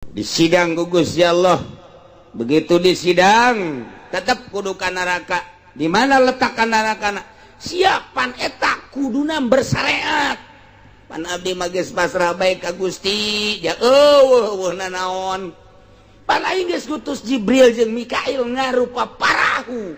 Di sidang ku Gusti Allah, begitu di sidang tetap kudu ka neraka. Di mana letakkan neraka? Siapan eta kuduna bersyariat. Pan abdi mah geus pasrah bae ka Gusti, ja euweuh euweuh nanaon. Pan aing geus ngutus Jibril jeung Mikail ngarupa parahu.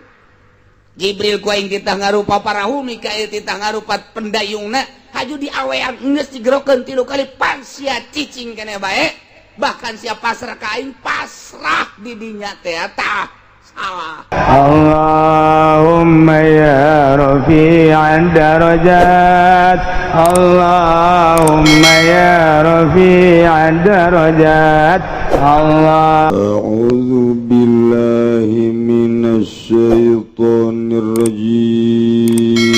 Jibril ku aing titah ngarupa parahu, Mikail titah ngarupa pendayungna, haju diawean geus digerokeun tilu kali, pan sia cicing keneh bae. Bahkan sia pasrah ka aing, pasrah di dinya teh tah salah. اللهم يا رفيع الدرجات، اللهم يا رفيع الدرجات، الله أعوذ بالله من الشيطان الرجيم.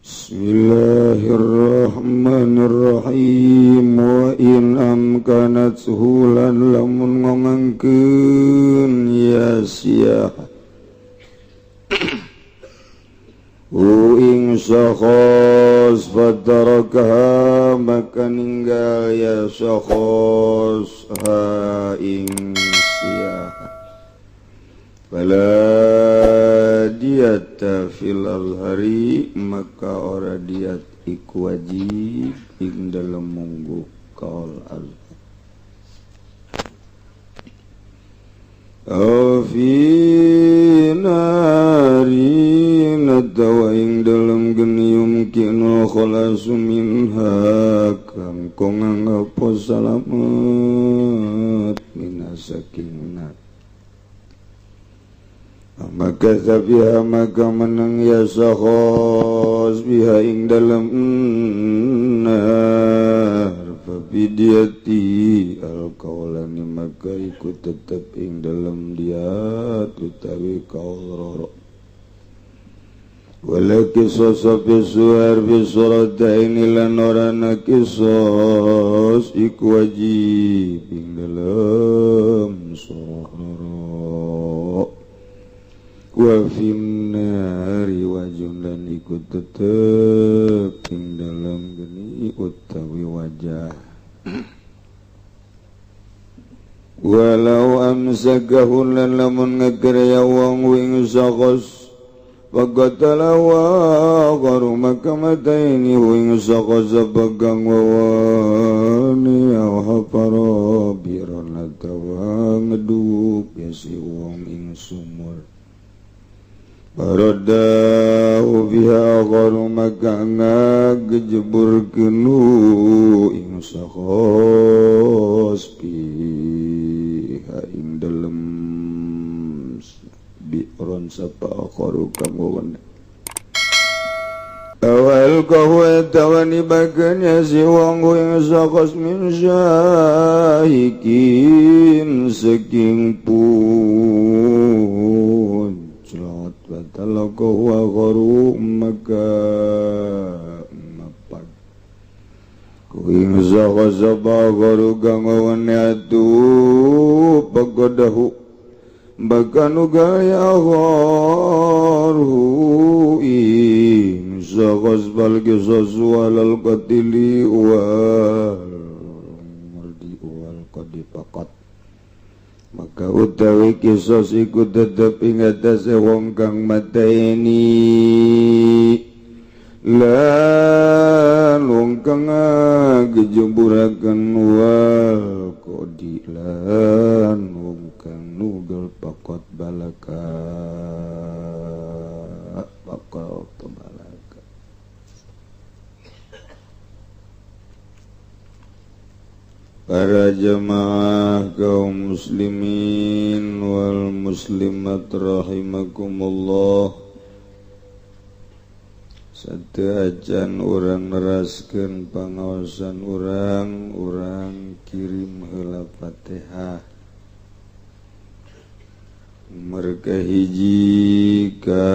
بسم الله الرحمن الرحيم. وإن أمكنت lan lamun ngomongkeun ya sia ing syakhos, fatarakaha maka ninggal ya syakhos ha ing sia, fala diyata fil azhari maka ora diat iku wajib ing dalem munggu kaul azhar. Aw fi narin atawa ing dalem geni yumkinu khalasu minha kang kongang apa salamet minasaking nar, maka biha maka menang ya sakhos biha ing dalem nar, fabidiyati alqaulani maka iku tetep ing dalem diat utawi kaul roro. Wala kisos fi suhar fi surataini lan ora kisos iku wajib ing dalem surah roro. Wa finnari wajun lan iku tetep ing dalem geni utawi wajah. Walau amsakahu lan lamun ngeker ya wong wing sakhos faqatala wa gharu maka mataini wing sakhos pegang wawani au hafara biron atawa ngeduk ya si wong ing sumur. Baradahu biha gharu maka ngagejebur kenu ing sakhos biha ing dalem bi'ron sapa akharu kang wawana. Awal kahwa tawani bagan ya si wong ing sakhos min syahikin saking pun batalaka wa gharu maka mapag kuing zaghazaba gharu kang wane atu pagodahu bakanu gaya gharu ing zaghazbal qisas walal qatili wal mardi wal qadi faqat maka utawi kisos iku tetep ing atase wong kang mateni lan wong kang ngejemburaken wal qadi lan wong kang nugel pakot balaka pakot balaka. Para jamaah kaum muslimin wal muslimat rahimakumullah, sateuacan urang neraskeun pangaosan urang, urang kirim heula Fatihah. Mereka hiji ka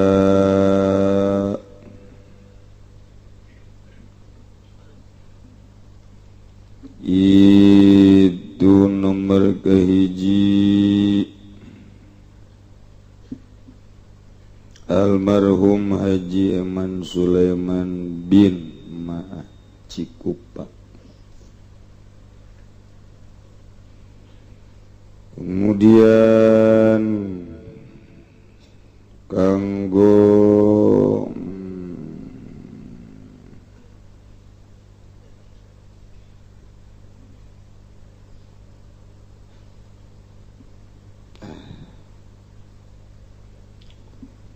itu nomor kehiji almarhum Haji Eman Sulaiman bin Ma'ah Cikupa. Kemudian kanggo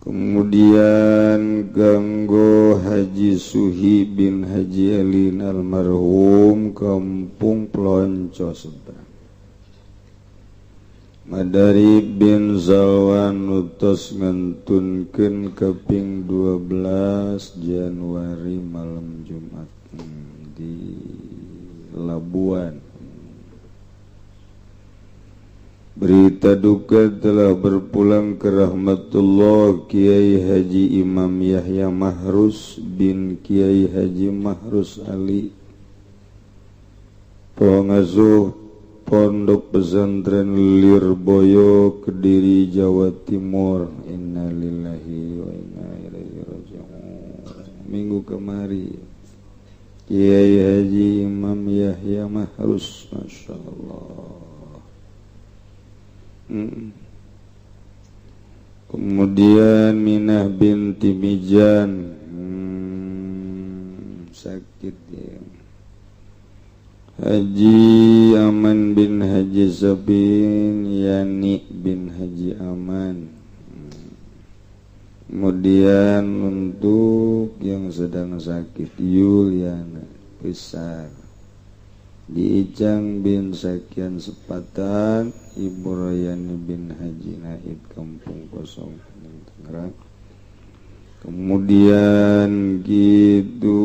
kemudian ganggo Haji Suhi bin Haji Elin almarhum Kampung Plonco Seberang. Madari bin Salwan utos ngentunkeun kaping 12 Januari malam Jumat di Labuan. Berita duka telah berpulang ke rahmatullah Kiai Haji Imam Yahya Mahrus bin Kiai Haji Mahrus Ali, pengasuh Pondok Pesantren Lirboyo, Kediri, Jawa Timur. Innalillahi wa inna ilaihi raji'un. Minggu kemari Kiai Haji Imam Yahya Mahrus, Masya Allah. Kemudian Minah binti Mijan, sakit ya. Haji Aman bin Haji Sabin, Yani bin Haji Aman. Kemudian untuk yang sedang sakit Yuliana besar, Diicang bin Sakian Sepatan, Ibu Royani bin Haji Naid Kampung Kosong Tangerang. Kemudian gitu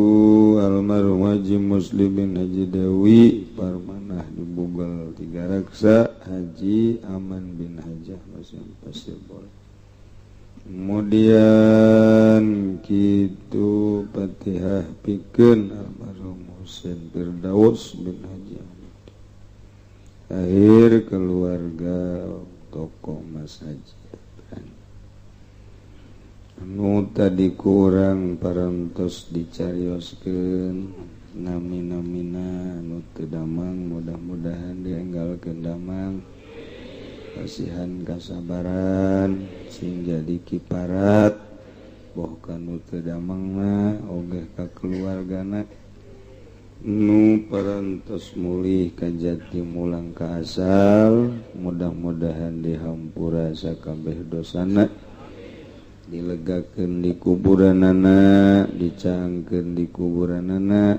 almarhum Haji Muslim bin Haji Dewi Parmanah di Bugel Tiga Raksa, Haji Aman bin Haji Hasim Pasir Boleh. Kemudian gitu Fatihah pikeun almarhum Husain Firdaus bin Haji Ahmad. Akhir keluarga tokoh Mas Haji. Anu tadi kurang parantos dicarioskeun nami-namina anu teu damang, mudah-mudahan dienggalkeun damang, kasihan kasabaran sing jadi kiparat boh kanu teu damang mah ogeh ka keluargana nu parantos mulih ka jati mulang ka asal, mudah-mudahan dihampura sakabeh dosana, dilegakeun di kuburanana, dicangkeun di kuburanana,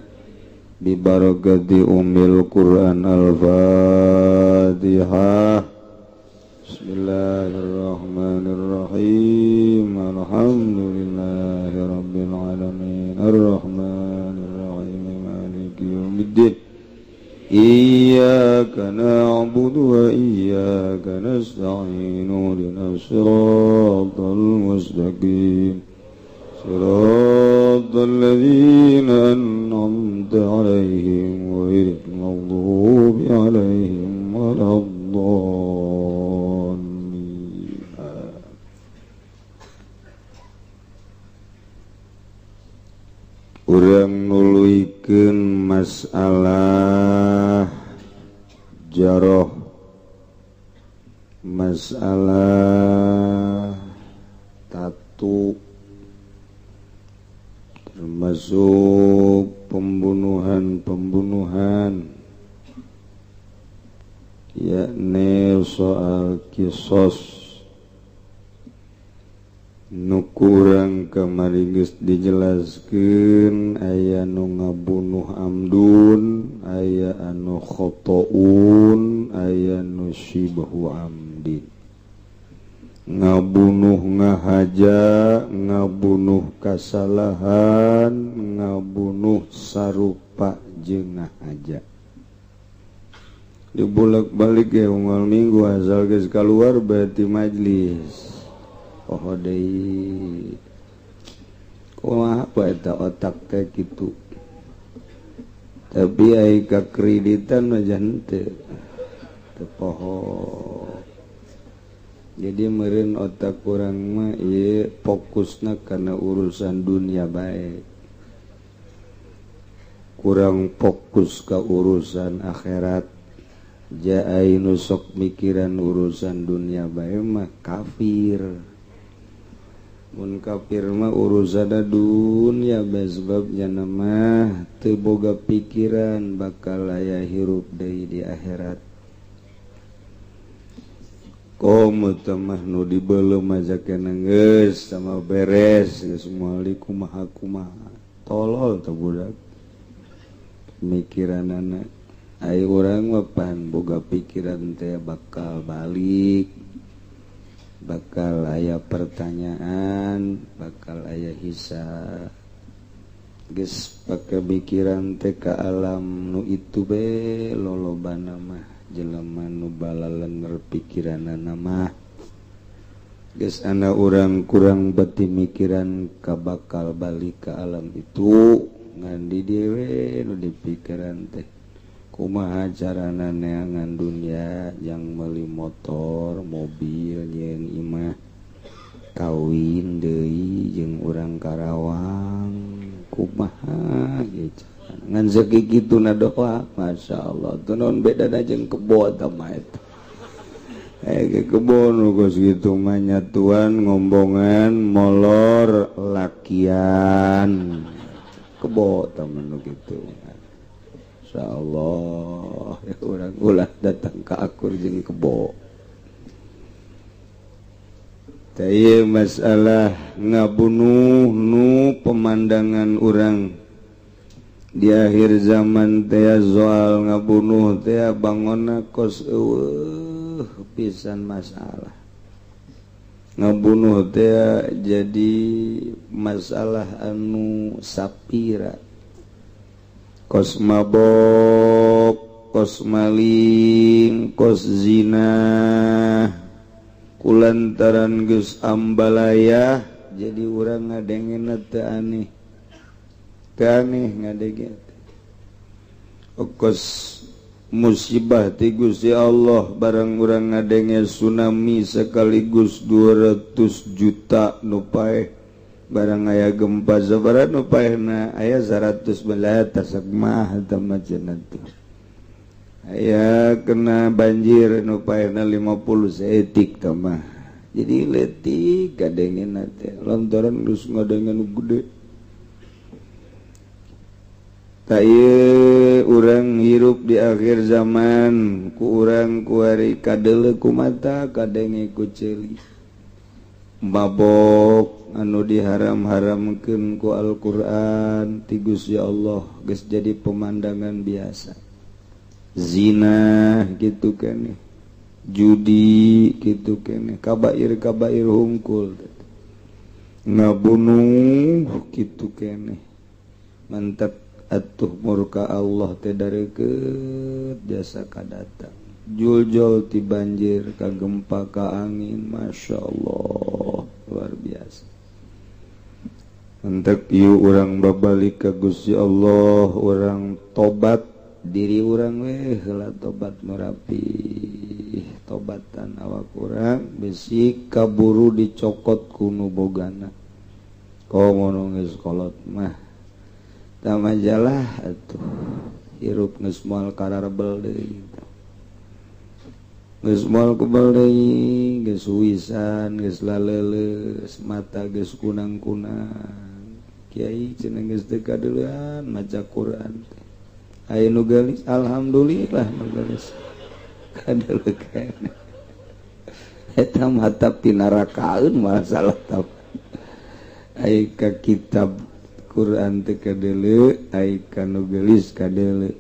bibarakati ummil Quran. Al-Fatihah. Bismillahirrahmanirrahim. Alhamdulillahirabbil alamin. Arrahmanirrahim. Maliki yaumiddin. Iyyaka na'budu wa iyyaka nasta'in. Ihdinas siratal mustaqim. Siratal ladzina an'amta 'alaihim ghairil maghdubi 'alaihim waladdallin. Urang nuluykeun masalah jaroh, masalah tatu, termasuk pembunuhan-pembunuhan, yakni soal kisos nu kurang kamari geus dijelaskeun. Aya nu ngabunuh amdun, aya anu khotoun, aya nu syibhu amdin. Ngabunuh ngahaja, ngabunuh kasalahan, ngabunuh sarupa jeung ngahaja. Dibolak-balik ya unggal minggu asal geus kaluar berarti majlis. Oh deui. Kumaha apa eta otak teh kitu. Tapi ai ka kreditan mah henteu. Teu poho. Jadi meureun otak urang mah ieu fokusna kana urusan dunia bae. Kurang fokus ka urusan akhirat. Jaai nu sok mikiran urusan dunia bae mah kafir. Mun kafir mah urusan dunia bae sebabnya mah teu boga pikiran bakal aya hirup deui di akhirat. Komo teh mah nu dibeuleum aja kena geus sama beres geus moal kumaha kumaha. Tolol teh budak mikiranana. Ayo urang mah pan boga pikiran teh bakal balik, bakal aya pertanyaan, bakal aya hisab. Geus pake pikiran teh ka alam nu itu be lolobana mah jelema nu balalenger pikiranana mah. Geus ana urang kurang beti mikiran ka bakal balik ka alam itu ngan di diewe nu dipikiran teh. Kumaha carana neangan dunia yang meuli motor, mobil, jeung imah, kawin deui jeung urang Karawang, kumaha ge carana ngan sakituna doa, masyaallah teu naon bedana jeung kebo tah mah eta. Ge kebo nu geus kitu mah nyatuan ngombongan molor lakian. Kebo tah mah nu kitu. Insyaallah ya urang ulah datang ka akur jeung kebo. Tah ieu masalah ngabunuh nu pemandangan urang di akhir zaman teh soal ngabunuh teh bangonna kos eueuh pisan masalah. Ngabunuh teh jadi masalah anu sapira. Kos mabok, kos maling, kos zina, kulantaran geus ambalaya jadi urang ngadengena teu aneh. Teu aneh ngadenge. Kos musibah ti Gusti Allah barang urang ngadenge tsunami sekaligus 200 juta nu paeh. Barang aya gempa sabaraha nu paehna aya 100 belah tasak mah teh mah cenah teh. Aya kena banjir nu paehna 50 saeutik teh mah. Jadi leutik kadengena teh lantaran geus ngadenge nu gede. Tah ieu urang hirup di akhir zaman ku urang kuari kadeuleu ku mata kadenge ku ceuli. Mabok anu diharam-haramkeun ku Al-Qur'an ti Gusti Allah geus jadi pemandangan biasa. Zina gitu keneh, judi gitu keneh, kabair-kabair hungkul, ngabunuh gitu keneh. Mantap atuh murka Allah teh dareukeut jasa kadatang. Juljol ti banjir ka gempa ka angin, masya Allah luar biasa. Entek ieu urang babalik ka Gusti Allah, urang tobat diri urang we heula tobat nu rapih, tobatan awak urang bisi kaburu dicokot ku nu bogana. Komo nu geus kolot mah tah majalah atuh hirup geus moal kararebel deui. Geus moal kebel deui, geus wisan, geus laleuleus, mata geus kunang-kunang. Kiai cenah geus teu kadeulean maca Quran teh. Aya nu geulis, alhamdulillah nu geulis. Kadeuleun. Eta mata pinarakaeun masalah tah. Aya ka kitab Quran teu kadeuleu, aya ka nu geulis kadeuleu.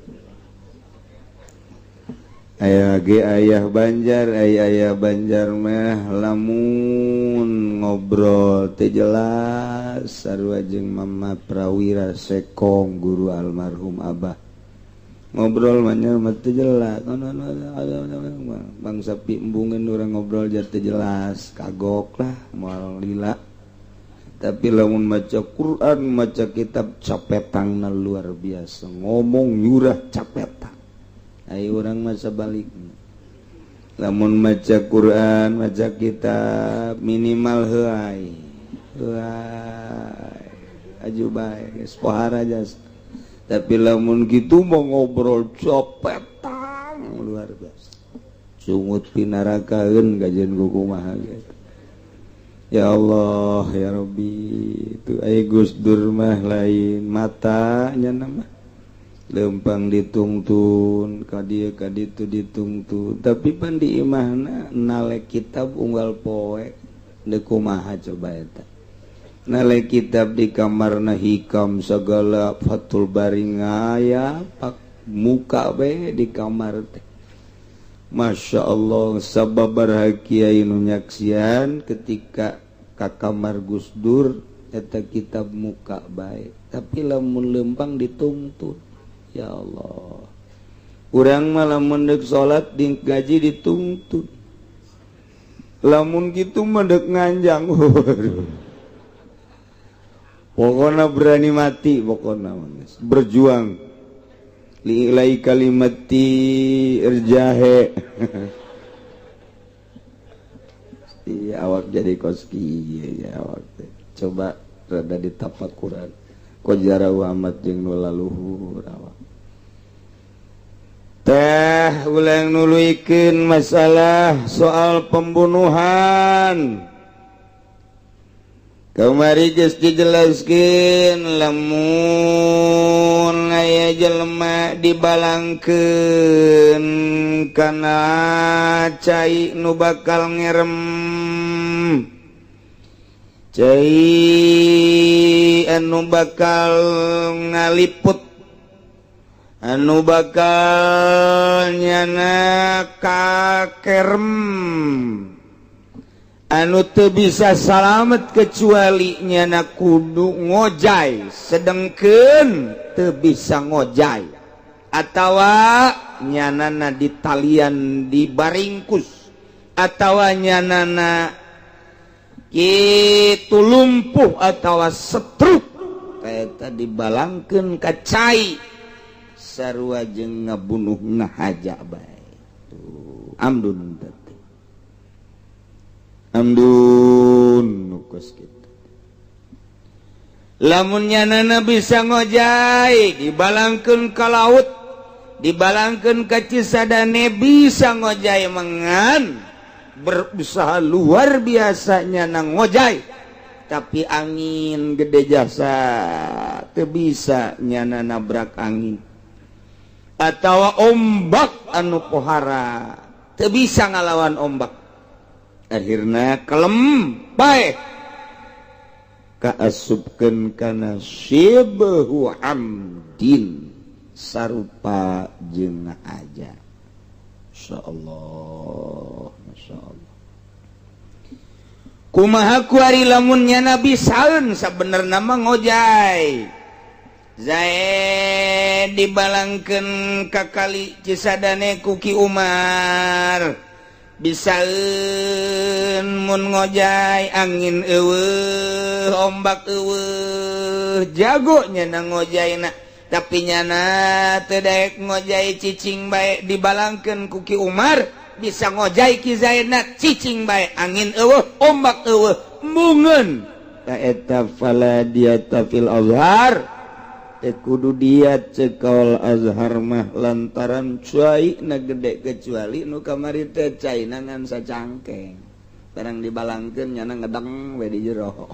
Aya ge ayah Banjar, aya ayah Banjar mah lamun ngobrol teu jelas sarua jeung Mama Prawira Sekong guru almarhum Abah. Ngobrol mah nya mah teu jelas. Bangsa piembungeun urang ngobrol teu jelas, kagok lah moal lila. Tapi lamun maca Quran, maca kitab capetangna luar biasa, ngomong nyurah capetang. Ayo orang masa balik lamun maca Quran maca kitab minimal heuay heuay aju bae geus pohara jas. Tapi lamun kitu mau ngobrol copetang luar Luar biasa. Sungut pinarakaeun gajen kumaha ge. Ya Allah ya Rabbi, itu ai Gus Dur mah lain mata nya mah. Lempang ditungtun ka dieu ka ditu ditungtun, tapi pan di imahna nalek kitab unggal poe deuk kumaha coba eta. Nalek kitab di kamarna hikam segala Fathul Bari ngaya pak muka we di kamar teh. Masya Allah, sababaraha kiai nu nyaksian ketika ka kamar Gus Dur eta kitab muka bae, tapi lamun lempang dituntun. Ya Allah, urang mah lamun deuk salat di gaji dituntun, lamun kitu mah deuk nganjang. Pokona berani mati, pokona berjuang liilai kalimati irjahe. Iya awak jadi koski ya awak teh. Coba rada ditafakuran kojara amat jeung nu laluhur awak teh ulang nuluykeun masalah soal pembunuhan. Kamari geus dijelaskeun lamun aya jelema dibalangkeun kana cai nu bakal ngerem, cai anu bakal ngaliput, anu bakal nyana kakerem, anu teu bisa salamet kecuali nyana kudu ngojay, sedengkeun teu bisa ngojay atawa nyanana di talian dibaringkus atawa nyanana kitu lumpuh atawa setruk eta dibalangkeun ka cai sarua jeung ngabunuh ngahaja bae. Tuh amdun teh amdun nukos kitu. Lamun nyanana bisa ngojay dibalangkeun ka laut, dibalangkeun ka Cisadane bisa ngojay mengan, berusaha luar biasa nyana ngojay, tapi angin gede jasa teu bisa nyana nabrak angin atawa ombak anu pohara teu bisa ngalawan ombak, akhirna kelem bae kaasupkeun kana syibhu amdin sarupa jeung aja. Insyaallah, masyaallah. Kumaha kuari lamun nyana bisaeun sabenerna mah ngojay. Zaid dibalangkeun ka kali Cisadane ku Ki Umar. Bisaeun mun ngojay angin eueuh, ombak eueuh, jago nyana ngojayna, tapi nyana teu daek ngojay cicing bae dibalangkeun ku Ki Umar, bisa ngojay Ki Zaidna cicing bae angin eueuh, ombak eueuh, embungeun. Ta eta fala diyata fil azhar. Teu kudu diat ceuk kaul azhar mah lantaran cai na gede kecuali nu kamari teh caina ngan sacangkeng. Barang dibalangkeun nyana ngedeng we di jero.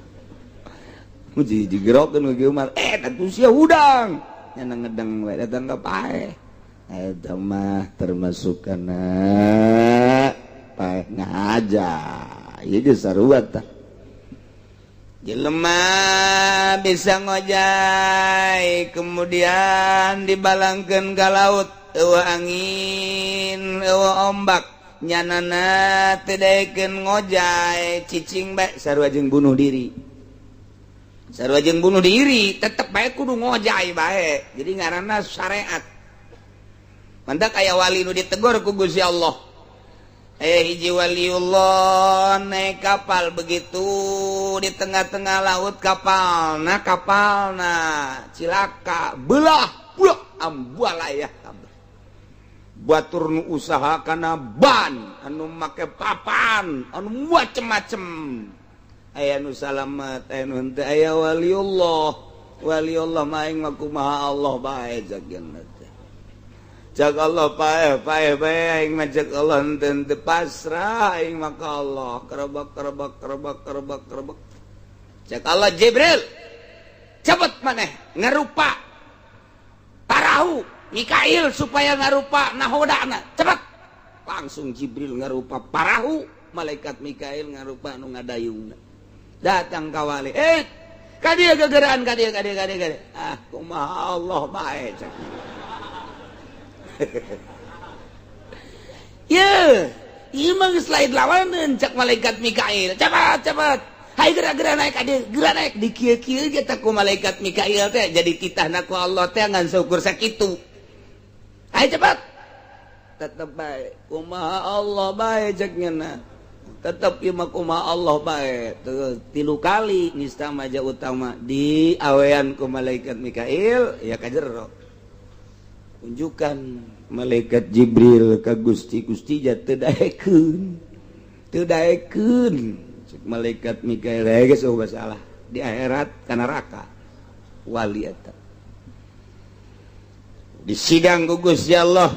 Muji digerokeun ku Ki Umar, atuh sia hudang. Nyana ngedeng we datang ka paeh. Eta mah termasuk kana paeh ngahaja. Ieu geus sarua tah. Jelema bisa ngojay kemudian dibalangkeun ka laut, eueuh angin eueuh ombak, nyanana teu daekeun ngojay cicing bae sarua jeung bunuh diri. Sarua jeung bunuh diri tetep bae kudu ngojay bae. Jadi ngaranna syariat. Mantak aya wali nu ditegor ku Gusti Allah. Hiji waliullah naik kapal begitu di tengah-tengah laut kapal nah cilaka belah buah ambualayah kabeh. Batur nu usaha kana ban anu make papan anu macem-macem, aya nu salamet aya nu henteu, aya waliullah. Waliullah mah aing mah kumaha Allah bae jageuna teh. Cak Allah paeh paeh bae aing mah cek Allah henteu teu pasrah aing mah ka Allah kerebek kerebek kerebek kerebek kerebek. Cek Allah Jibril cepet maneh ngarupa parahu Mikail supaya ngarupa nahodana cepet. Langsung Jibril ngarupa parahu, malaikat Mikail ngarupa nu ngadayungna. Datang ka wali, ka dieu gegeraan ka dieu ka dieu ka dieu ka dieu. Ah kumaha Allah bae cek. Ye, ieu mah geus lain lawaneun cek malaikat Mikail. Cepat cepat. Hai geura-geura naik ka dieu, geura naik di kieu-kieu ge teh ku malaikat Mikail teh jadi titahna ku Allah teh ngan saukur sakitu. Hai cepat. Tetep bae kumaha Allah bae cek nyeuna. Tetep ieu mah kumaha Allah bae. Terus 3 kali nista maja utama di awean ku malaikat Mikail ya ka jero. Tunjukkan malaikat Jibril ka Gusti, Gusti ja teu daekeun. Teu daekeun. Cek malaikat Mikail geus eueuh masalah di akhirat ka neraka. Wali eta. Di sidang ku Gusti Allah.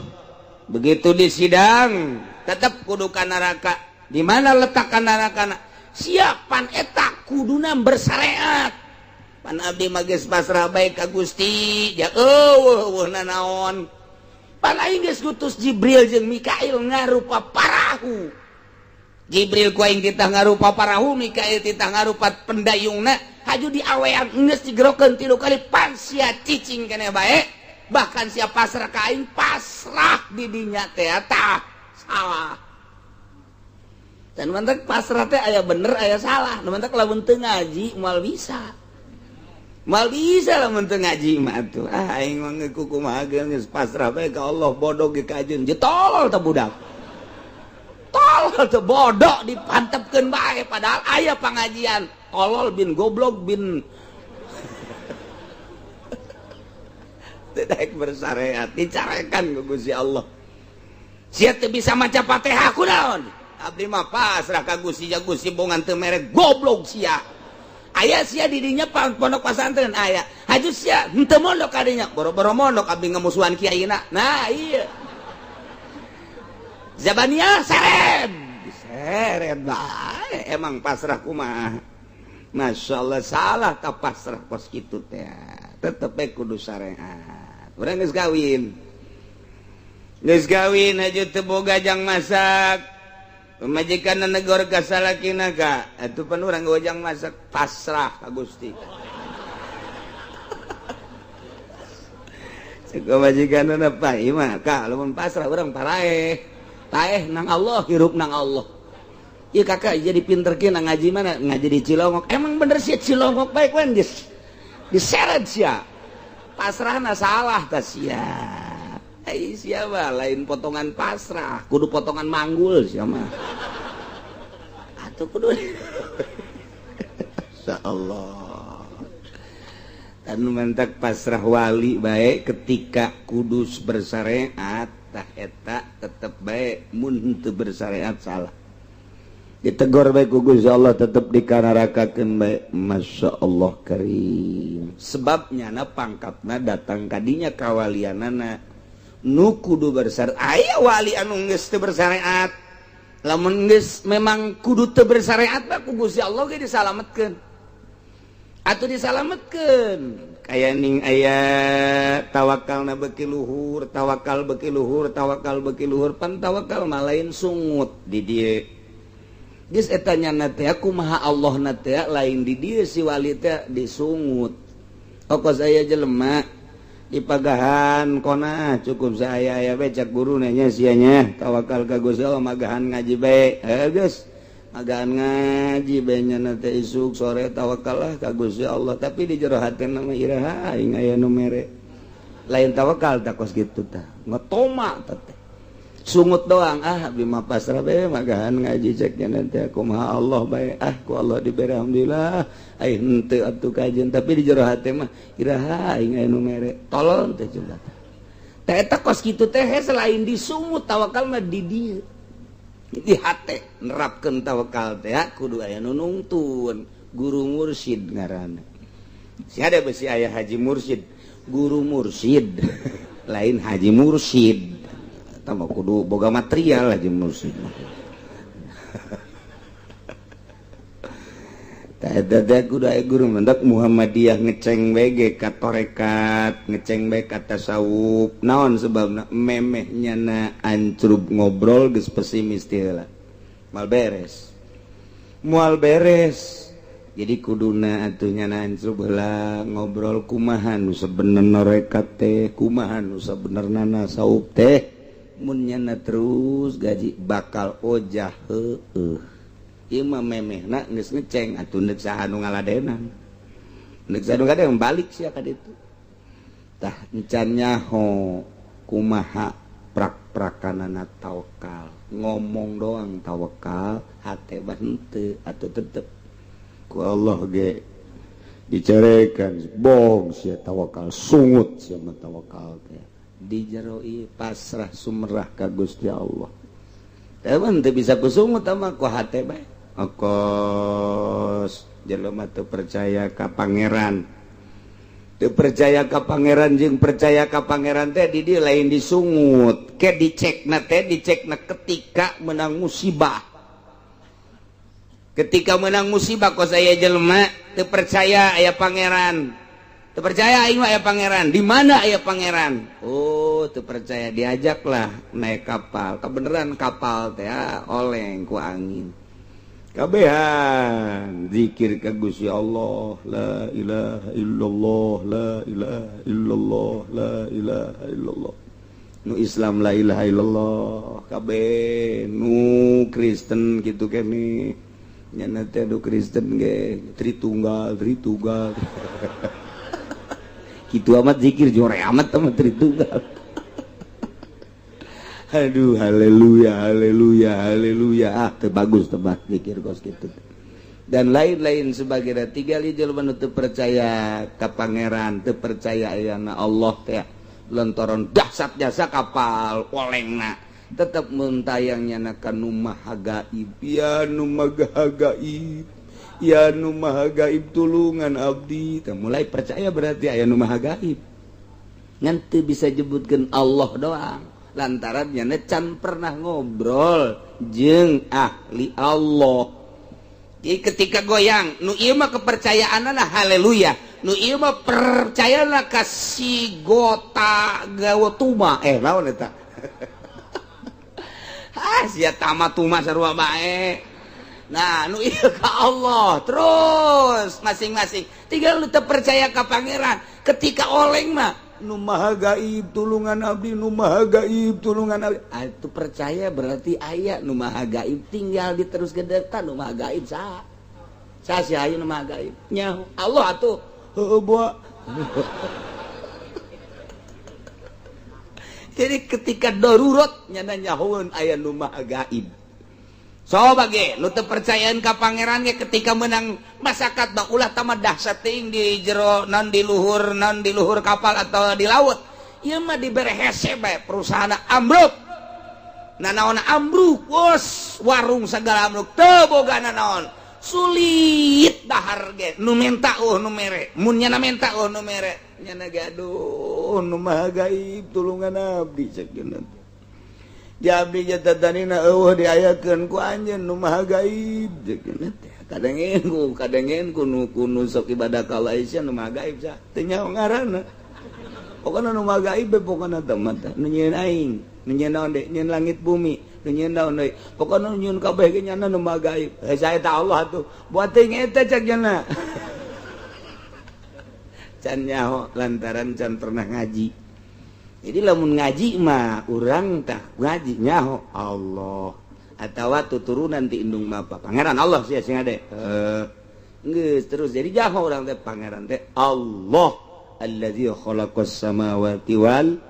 Begitu di sidang tetep kudu ka neraka. Di mana letak ka nerakana? Siapan eta kuduna bersyariat. Pan abdi mah geus pasrah bae ka Gusti, ja eueuh eueuh nanaon. Pan aing geus ngutus Jibril jeung Mikail ngarupa parahu. Jibril ku aing titah ngarupa parahu, Mikail titah ngarupa pendayungna, haju diawean geus digerokeun 3 kali pan sia cicing keneh bae. Bahkan sia pasrah ka aing pasrah di dinya teh tah salah. Dan mantak pasrah teh aya bener aya salah. Nu mantak lamun teu ngaji moal bisa. Mal bisa lamun teu ngaji mah atuh. Ah aing mah ngeuku kumaha geus pasrah bae ka Allah bodoh ge ka ajeun. Je tolol teh budak. Tolol teh bodoh dipantepkeun bae padahal aya pangajian. Tolol bin goblok bin teu daek bersyariat dicarekan ku Gusti Allah. Sia teu bisa maca Fatihah kunaon? Abdi mah pasrah ka Gusti ja Gusti bongan teu mere goblok sia. Aya sia didinya pondok pasantren aya. Haju sia henteu mondok kadinya. Boro-boro mondok abdi ngamusuhan kiaina. Nah iya. Zabaniah seret. Seret bae emang pasrah kumaha. Masya Allah salah ta pasrah kos kitu teh. Tetep bae kudu syariat. Urang geus kawin. Geus kawin haju teu boga jang masak. Pemajikan negor ka salakina ka atuh pan urang gojang masak pasrah ka Gusti. Cek pamajikanna pa ieu mah ka lamun pasrah urang paraeh. Paeh nang Allah hirup nang Allah. Ieu kakak jadi pinter kieu nang ngaji mana ngaji di Cilongok. Emang bener sih Cilongok bae wan geus diseret sia. Pasrahna salah ta sia. Ai sia mah lain potongan pasrah, kudu potongan manggul sia mah. Atuh kudu. Insyaallah. Dan mantak pasrah wali bae ketika kudus bersyariat tah eta tetep bae mun henteu bersyariat salah. Ditegor bae ku Gusti Allah tetep dikanarakakeun bae. Masya Allah karim. Sebabnya na pangkatna datang kadinya kawalianana nu kudu bersyariat. Aya wali anu geus teu bersyariat. Lamun geus memang kudu teu bersyariat mah ku Gusti Allah ge disalametkeun. Atuh disalametkeun. Kaya ning aya tawakalna beuki luhur, tawakal beuki luhur, tawakal beuki luhur, pan tawakal mah lain sungut di dieu. Geus eta nyana teh kumaha Allahna teh lain di dieu si wali teh disungut. Okos aya jelema dipagahan kona cukup saya aya bae cak guru nya sia nya tawakal ka Gusti Allah magahan ngaji bae. Geus magahan ngaji bae nya teh isuk sore tawakal lah ka Gusti Allah tapi di jero hatena mah iraha aing aya nu mere. Lain tawakal tah kos kitu tah ngetoma teh. Sungut doang ah abdi mah pasrah bae magahan ngaji cek nya teh kumaha Allah bae ah ku Allah dibere alhamdulillah aing henteu atuh kajeun tapi di jero hate mah iraha aing aya nu mere tolol teh coba teh eta kos kitu teh selain disungut tawakal mah di dieu di hate nerapkeun tawakal teh kudu aya nu nungtun guru mursyid ngaranna si ada besi aya haji mursyid guru mursyid. Lain Haji Mursid tambah kudu boga material Haji Mursid. Guru mendak Muhammadiyah ngeceng bege ka torekat, ngeceng bae ka tasawuf. Naon sebabna? Memeh nyana ancrub ngobrol geus pesimis teh heula, moal beres, moal beres. Jadi kuduna atuh nyana ancrub heula ngobrol kumaha nu sabenerna torekat teh, kumaha nu sabenerna tasawuf teh. Mun nyana terus gaji bakal ojah heueuh. Ieu mah memehna geus ngeceng atuh neuk saha nu ngaladenan, neuk saha nu ngaladenan balik sia ka ditu. Tah, encan nyaho kumaha prak-prakanana tawakal. Ngomong doang tawakal, hate mah henteu atuh tetep ku Allah ge dicarekan, bohong sia tawakal, sungut sia mah tawakal teh. Di jero ieu pasrah sumerah ka Gusti Allah. Teman teu bisa kusungut mah ku hate bae. Okos jelema teu percaya ka pangeran, teu percaya ka pangeran jeung percaya ka pangeran teh di dieu lain disungut ke dicekna teh, dicekna ketika menang musibah. Ketika menang musibah, kos aya jelema teu percaya aya pangeran, teu percaya aing mah aya pangeran, di mana aya pangeran? Oh, teu percaya, diajaklah naik kapal. Kebeneran kapal teh oleng ku angin. Kabehan zikir ka Gusti Allah, la ilaha illallah, la ilaha illallah, la ilaha illallah. Nu Islam la ilaha illallah kabeh, nu Kristen kitu kene nyana teh, nu Kristen ge Tritunggal, Tritunggal kitu amat zikir jore amat sama Tritunggal. Aduh, haleluya, haleluya, haleluya. Ah, teu bagus tempat zikir kos kitu dan lain-lain sebagainya. Tiga jelema nu teu percaya ka pangeran, teu percaya ayana Allah teh, lontoron dahsyat jasa kapal olengna tetep mentayangnya na ka nu maha gaib. Ya nu maha gaib, ya nu maha gaib, tulungan abdi. Teh mulai percaya berarti aya nu maha gaib, ngan teu bisa jebutkeun Allah doang lantaran nyana can pernah ngobrol jeung ahli Allah. Jadi ketika goyang nu ieu mah kepercayaanna haleluya, nu ieu mah percayana ka si gota gawatuma, eh naon eta, ah sia tama tuma sarua bae. Nah, nu ieu ka Allah terus masing-masing. Tinggal nu teu percaya ka pangeran ketika oleng mah, nu maha gaib tulungan abdi, nu maha gaib tulungan abdi. Ah, itu percaya berarti aya nu maha gaib, tinggal diterus gedetan nu maha gaib saha, saha si aya nu maha gaib nyaho Allah atuh heueuh boa. Jadi ketika darurat nyana nyahoeun aya nu maha gaib. So bage nu teu percayaan ka pangeran ge ketika menang masyarakat mah ulah tamat dahsyat teuing di jero non di luhur, non di luhur kapal atau di laut. Ieu mah dibere hese bae perusahaan ambruk, nanaon ambruk, bos warung segala ambruk, teu boga nanaon, sulit dahar ge nu menta oh nu mere, mun nyana menta oh nu mere, nyana ge aduh nu maha gaib tulungan abdi cek. Jabdi jatatanina eueuh diayakeun ku anjeun nu maha gaib cek teh. Kadengen ku, kadengen ku nu ku sok ibadah ka Allah sia nu maha gaib sa teu nyaho ngaranna. Pokona nu maha gaib be, pokona teh mah nu nyieun aing, nu nyieun naon deui, nyieun langit bumi, nu nyieun naon deui, pokona nu nyieun kabeh ge nyana nu maha gaib. Heh, saya ta Allah atuh buat teuing eta cek nyana. Can nyaho lantaran can pernah ngaji. Jadi lamun ngaji mah urang tah ngaji nyaho Allah atawa tuturunan ti indung bapa pangeran Allah sia sing ade. Geus terus jadi jaho urang teh pangeran teh Allah allazi khalaqas samawati wal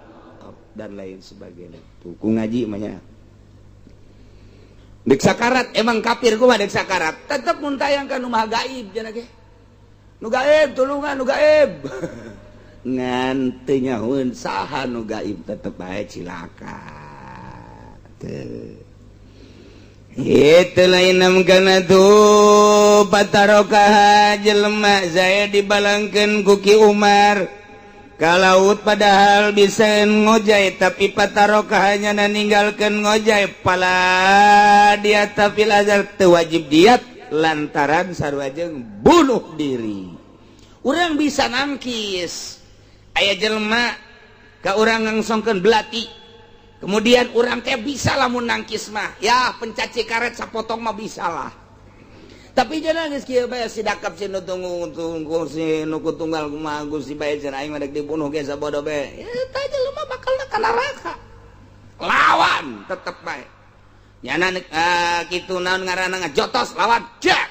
dan lain sebagainya. Tuh ku ngaji mah nya. Dek sakarat emang kafir kumaha dek sakarat tetep mun tayang ka nu maha gaib cenah ge. Nu gaib tulungan nu gaib. Ngan teu nyahoeun saha nu gaib tetep bae cilaka. Teu. Itu lain kana tuh patarokaha jelema saya dibalangkeun ku Ki Umar. Ka laut, padahal bisa ngojay, tapi fataroka hanya meninggalkan ngojay, fala diyata fil azhar, teu wajib diat lantaran sarua jeung bunuh diri. Urang bisa nangkis, aya jelema ka urang ngangsongkeun belati, kemudian urang teh bisa lamun nangkis mah ya, pencaci karet sapotong mah bisa lah. Tapi jangan geus kieu bae, si dakap si nu tunggu tunggu si nu tunggal kumaha Gusti bae, cenah aing mah dek dibunuh ge sabodo bae. Ya eta jelema bakal ka neraka. Lawan tetep bae nyana kitu, naon ngaranna, ngajotos lawan jak.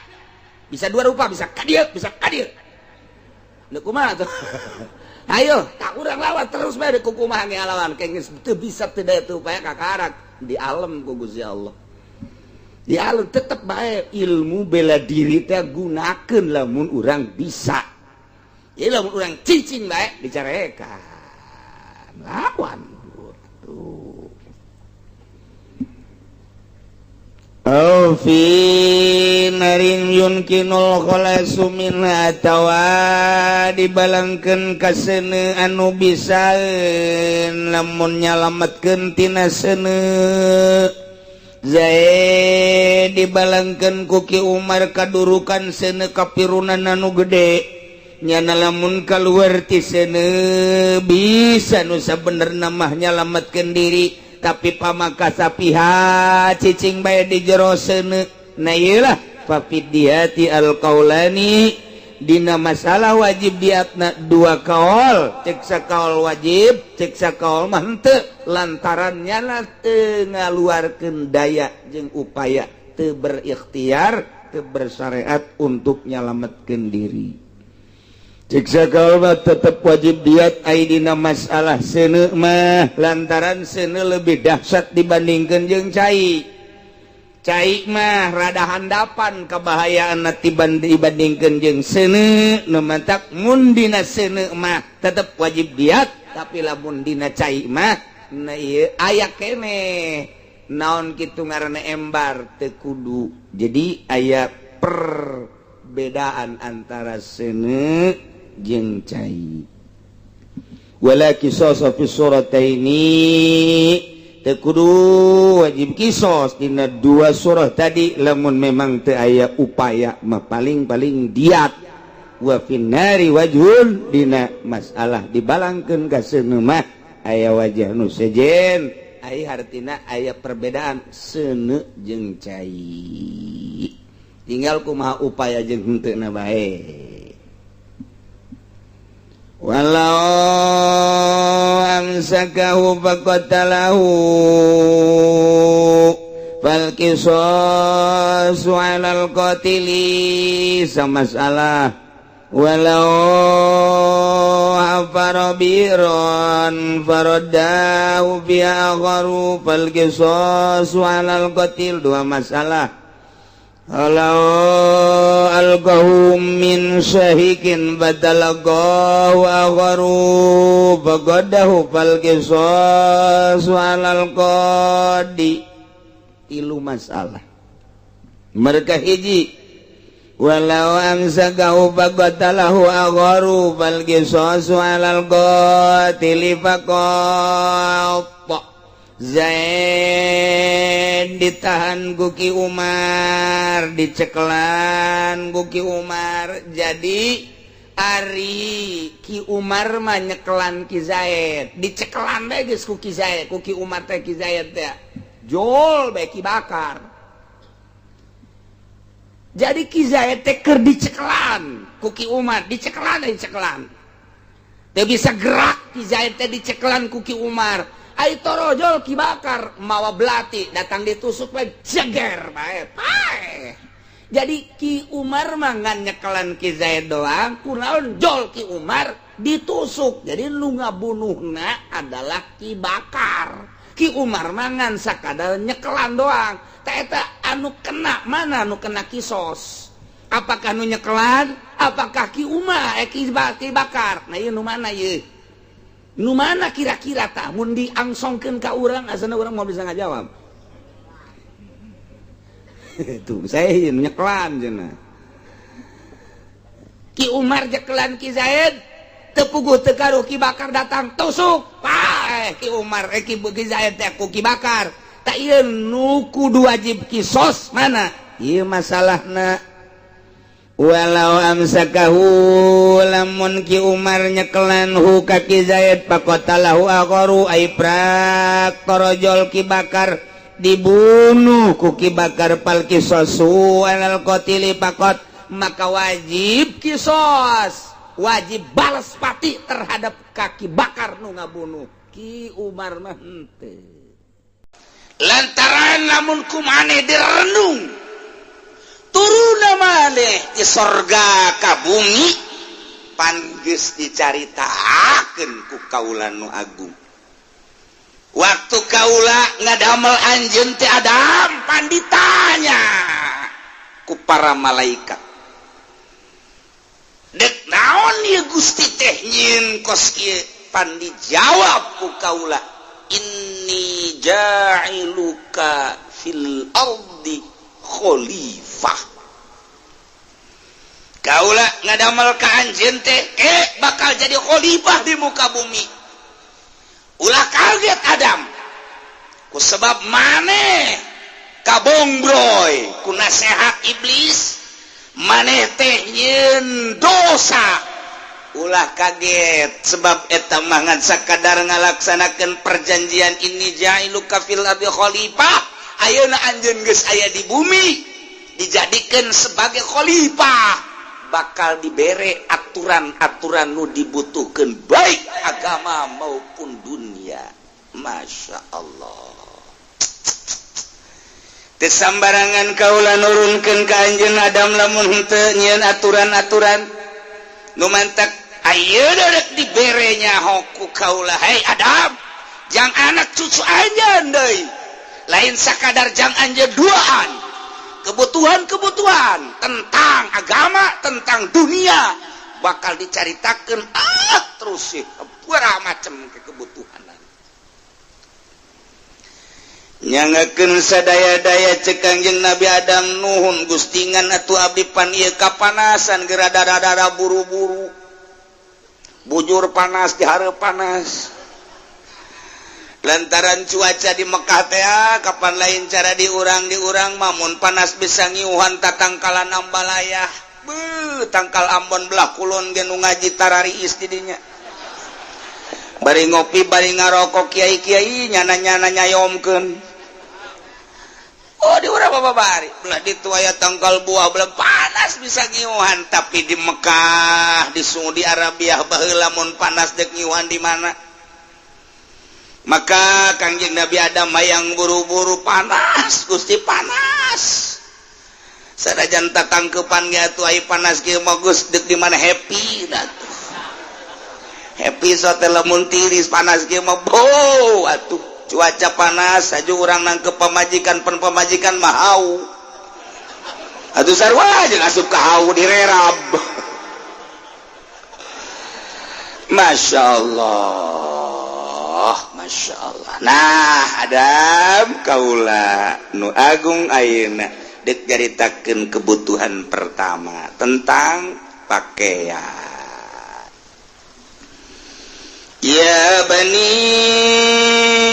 Bisa dua rupa, bisa ka dieu, bisa ka dieu. Nu kumaha tuh? Ayo tak urang lawan terus bae, ku kumaha ge lawan, kayak geus teu bisa, teu daya teu upaya, kakarak di alam ku Gusti Allah di alam. Tetep bae ilmu bela diri teh gunakeun lamun urang bisa. Ya lamun urang cicing bae dicarekan, lawan tuh. Aw fi narin yumkinul khalasu minha, atawa dibalangkeun ka seuneu anu bisa lamun nyalametkeun tina seuneu. Zaid dibalangkeun ku Ki Umar kadurukan seuneu, kapirunan anu gede nyana, lamun keluar ti seuneu bisa nu sabenerna mah nyalametkeun diri, tapi pamakasapiha cicing bae di jero seuneu. Nah, ieu lah fafid diyati alqaulani, dina masalah wajib diatna dua kaol. Cek sakaol wajib, cek sakaol mah henteu, lantaran nyana teu ngaluarkeun daya jeung upaya, teu berikhtiar, teu bersyariat untuk nyalametkeun diri. Cek sakaol mah tetep wajib diat ai dina masalah seuneu mah, lantaran seuneu lebih dahsyat dibandingkeun jeung cai. Cai mah rada handapan kebahayaan dibandingkan jeung seuneu. Nu matak mun dina seuneu mah tetep wajib diat, tapi lamun dina cai mah, nah, ieu aya keneh naon kitu ngaranna, embar teu kudu. Jadi aya perbedaan antara seuneu jeung cai. Wala qisasa fi surataini, teu kudu wajib kisos dina dua surah tadi lamun memang teu aya upaya mah, paling-paling diat. Wa finnari wajhun, dina masalah dibalangkeun ka seuneu mah aya wajah nu sejen. Ai hartina aya perbedaan seuneu jeung cai, tinggal kumaha upaya jeung henteu na bae. Walau amsakahu faqatalahu fal qisasu 'alal qatili. Sama masalah walau hafara bi'ran faraddahu fi akharu fal qisasu 'alal qatil. Dua masalah. Walau alqahu min syahikin fatalaqahu akharu faqadahu fal qisasu 'alal qadi. Tilu masalah mereka. Hiji, walau amsakahu faqatalahu akharu fal qisasu 'alal qatili faqat. Zaid ditahan ku Ki Umar, dicekelan ku Ki Umar. Jadi Ari Ki Umar mah nyekelan Ki Zaid, dicekelan bae geus ku Ki Zaid, ku Ki Umar teh. Ki Zaid teh jol bae Ki Bakar. Jadi Ki Zaid teh keur dicekelan ku Ki Umar, dicekelan, dicekelan, teu bisa gerak Ki Zaid teh, dicekelan ku Ki Umar. Ai torojol Ki Bakar mawa belati datang, ditusuk bae, jeger bae, paeh. Jadi Ki Umar mah ngan nyekelan Ki Zaid doang, kunaon jol Ki Umar ditusuk. Jadi nu ngabunuhna adalah Ki Bakar, Ki Umar mah ngan sakadar nyekelan doang. Ta eta anu kena mana, anu kena kisos? Apakah nu nyekelan, apakah Ki Umar, eh, Ki Bakar? Nah, ieu nu mana ieu, nu mana kira-kira? Tah, mun diangsongkeun ka urang, asana urang mau bisa ngajawab itu. Saya nyekelan cenah, Ki Umar nyekelan Ki Zaid. Teu puguh teu karuh Ki Bakar datang tusuk paeh Ki Umar, eh, Ki Ki Zaid teh ku Ki Bakar. Tak ieu nu kudu wajib kisos mana ieu masalahna? Walau amsakahu, lamun Ki Umar nyekelan hu ka Ki Zaid, faqatalahu akharu, ai prak torojol Ki Bakar, dibunuh ku Ki Bakar, fal qisasu alal qatili faqat, maka wajib kisos, wajib balas pati terhadap Ki Bakar nu ngabunuh Ki Umar mah henteu. Lantaran lamun ku maneh direnung, turun maneh di sorga ka bumi, pan geus dicaritakeun ku kaula nu agung waktu kaula ngadamel anjeun teh Adam. Pan ditanya ku para malaikat, "Dek naon ieu Gusti teh nyieun kos kieu?" Pan dijawab ku kaula, "Inni ja'iluka fil ardi khalifah." Kaula ngadamel ka anjeun teh bakal jadi khalifah di muka bumi. Ulah kaget, Adam, ku sebab maneh kabongbroy ku nasehat iblis, maneh teh nyieun dosa. Ulah kaget, sebab eta mah ngan sakadar ngalaksanakeun perjanjian, "Inni ja'iluka fil ardi khalifah." Ayeuna anjeun geus aya di bumi, dijadikan sebagai khalifah, bakal dibere aturan-aturan nu dibutuhkan, baik agama maupun dunia. Masya Allah. Teu sambarangan kaula nurunkeun ka anjeun Adam lamun henteu nyieun aturan-aturan nu mantak ayeuna rek dibere nyaho ku kaula. Hei Adam, jang anak cucu anjeun deui, lain sakadar jang anjeun duaan, kebutuhan-kebutuhan tentang agama, tentang dunia bakal dicaritakan. Ah, terus sih macam ke kebutuhan nyangakeun sadaya-daya. Cek Kangjeng Nabi Adam, "Nuhun Gusti, ngan atuh abdi pan ieu kapanasan, geura dada buru-buru, bujur panas di hareup panas." Lantaran cuaca di Mekah teh kapan lain cara diurang-diurang, mamun panas bisa ngiuhan tatangkalan ambalaya. Be, tangkal Ambon belah kulon ge nu ngaji tarariis didinya, bari ngopi bari ngarokok, kiai-kiai nyana-nyana nyayomkeun. Oh, di urang apa bari belah ditu aya tangkal buah, belah panas bisa ngiuhan. Tapi di Mekah, di Saudi Arabia baheula, mun panas dek ngiuhan di mana? Maka Kangjeng Nabi Adam hayang buru-buru, "Panas, Gusti, panas." Sanajan tatangkepan ge atuh, ai panas kieu mah geus deuk di mana happy atuh. Happy so teh lamun tiris, panas kieu mah bo atuh. Cuaca panas aju urang nangkep pamajikan, pan pamajikan mah hau atuh, sarua jeung asup ka hau direrab. Masya Allah, Masya Allah. Nah, Adam, kaula nu agung ayeuna dek nyaritakeun kebutuhan pertama tentang pakaian. Ya bani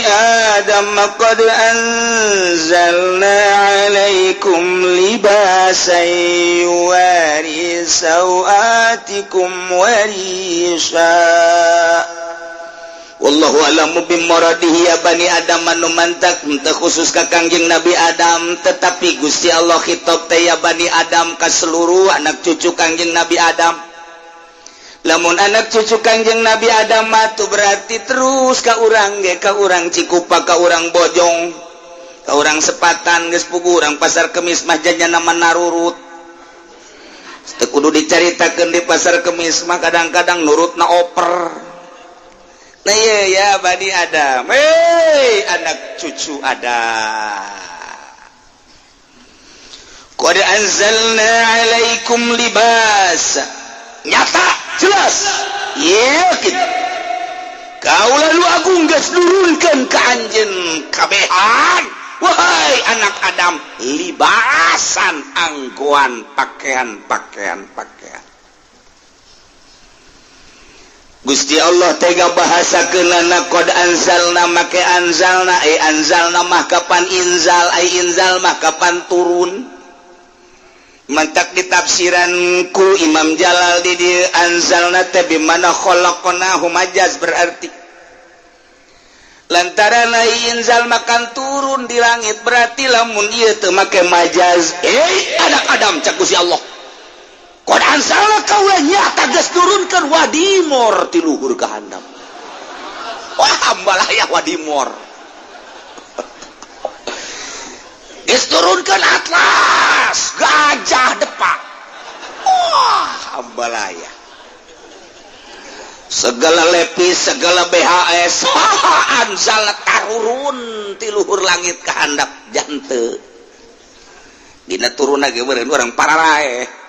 Adam qad anzalna alaikum libasan yuwari sawatikum warisha. Wallahu a'lamu bimuradihi. Ya bani Adam, anu mantak teu khusus ka Kangjeng Nabi Adam, tetapi Gusti Allah khitab teh ya bani Adam ka seluruh anak cucu Kangjeng Nabi Adam. Lamun anak cucu Kangjeng Nabi Adam mah tuh berarti terus ka urang ge, ka urang Cikupa, ka urang Bojong, ka urang Sepatan. Geus puguh urang Pasar Kemis mah janyana narurut. Teu kudu dicaritakeun, di Pasar Kemis mah kadang-kadang nurutna oper. Nah iya, ya bani Adam, hei anak cucu Adam. Qad anzalna alaikum libas. Nyata jelas yakin kaula nu agung geus nurunkeun ka anjeun kabehan, wahai anak Adam, libasan, anggoan, pakaian, pakaian, pakaian. Gusti Allah tega bahasa kenana qad anzalna make anzalna ai anzalna mah kapan inzal ai inzal mah kapan turun. Mantak ditafsiran ku Imam Jalal di dieu anzalna teh bimana khalaqnahu majaz berarti lantaran ai inzal makan turun di langit berarti lamun ieu teu make majaz anak Adam cak Gusti Allah qad anzalna kaula nyata geus turunkeun wadimor ti luhur ka handap. Wah ambalaya wadimor. Geus turunkeun atlas gajah depak. Wah ambalaya. Segala lepis segala BHS anzal tarurun ti luhur langit ka handap jante. Dina turunna ge beureun urang pararae.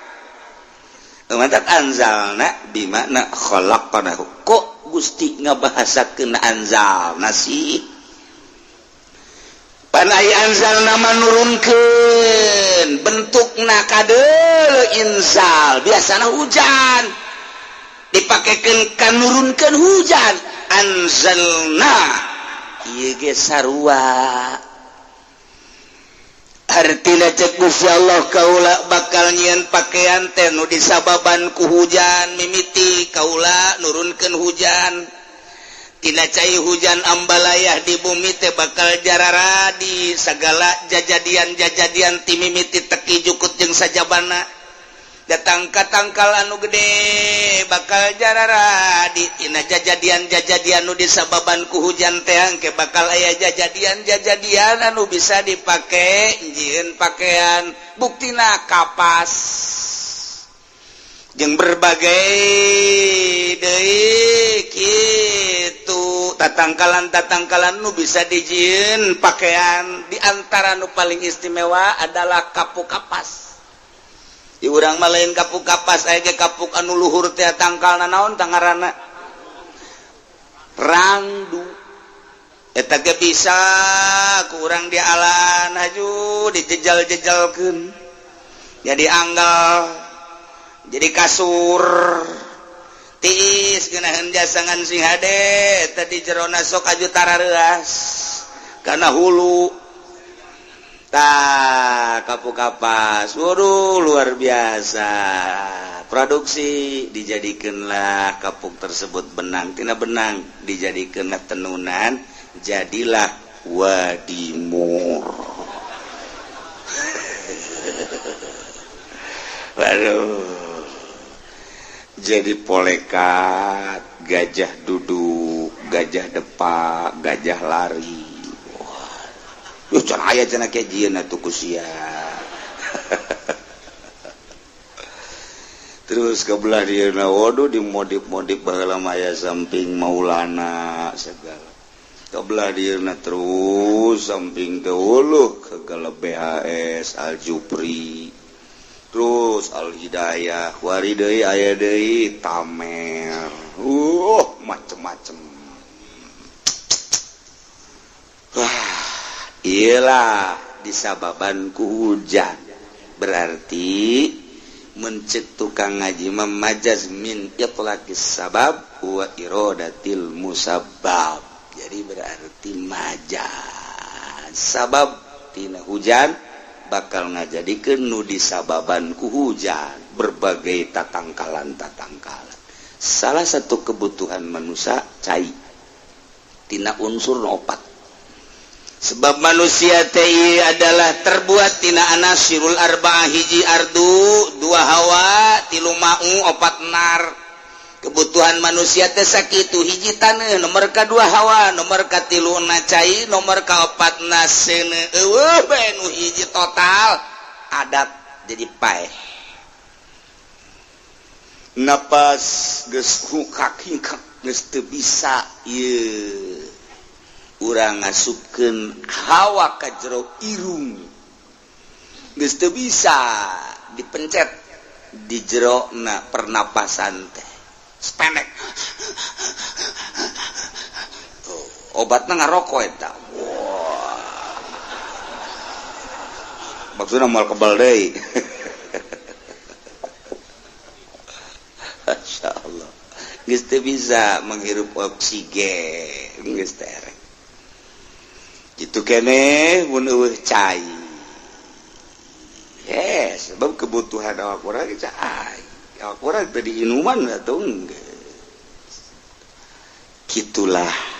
Mantap anzalna bimakna khalaqnahu. Kok Gusti ngabahasakeun anzalna sih? Pan ai anzalna manurunkeun bentukna kadeuleu inzal, biasana hujan. Dipakekeun ka nurunkeun hujan. Anzalna ieu ge sarua. Artina cek Gusti Allah kaula bakal nyieun pakaian teh nu disababan ku hujan mimiti kaula nurunkeun hujan tina cai hujan ambalayah di bumi teh bakal jararadi sagala jajadian-jajadian ti mimiti teki jukut jeung sajabana datang ka tangkal anu gede bakal jararadi tina jajadian-jajadian nu disababan ku hujan teh angke bakal aya jajadian-jajadian anu bisa dipake jieun pakaian buktina kapas jeung berbagai deui kitu tatangkalan-tatangkalan nu bisa dijieun pakaian di antara nu paling istimewa adalah kapuk kapas. Di urang mah lain kapuk kapas aya ge kapuk anu luhur teh tangkalna naon tangarana rangdu eta ge bisa ku urang dialan haju dijejal-jejalkeun jadi anggal jadi kasur tiis geunaheun jasangan sing hade eta di jerona sok aju tarareuas kana hulu tah kapuk kapas waduh luar biasa produksi dijadikanlah kapuk tersebut benang tina benang dijadikanlah tenunan jadilah wadimur. Waduh jadi polekat gajah duduk gajah depak gajah lari. Yuh can aya cenah ke jieun atuh ku sia. Terus ke belah dieuna waduh dimodif-modif baheula mah aya samping Maulana segala. Ke belah dieuna terus samping teh uluh segala BHS Al Jupri. Terus Al Hidayah, wari deui aya deui Tamer. Macem-macem. Wah, iyalah disababan ku hujan berarti mencek tukang ngaji memajaz min itlaqis sabab wa iradatil musabbab jadi berarti majaz sabab tina hujan bakal ngajadikeun nu disababan ku hujan berbagai tatangkalan-tatangkalan salah satu kebutuhan manusia cai tina unsur opat. Sebab manusia teh adalah terbuat tina anasirul arba'ah hiji ardu dua hawa tilu ma'u opat nar. Kebutuhan manusia teh sakitu hiji taneuh nomor kadua hawa nomor katilu na cai nomor kaopat na seuneu eueuh bae nu hiji total adat jadi paeh. Napas geus hukak-hingkak geus teu bisa ieu urang ngasupkeun hawa ka jero irung geus teu bisa dipencet di jero na pernapasan teh sependek tuh obatna ngarokok eta. Wah maksudna moal kebal deui. Masyaallah Geus teu bisa menghirup oksigen, geus terek. Kitu keneh mun eueuh cai. Yes, sebab kebutuhan awak urang cai. Awak urang teu diinuman atuh geus. Kitulah.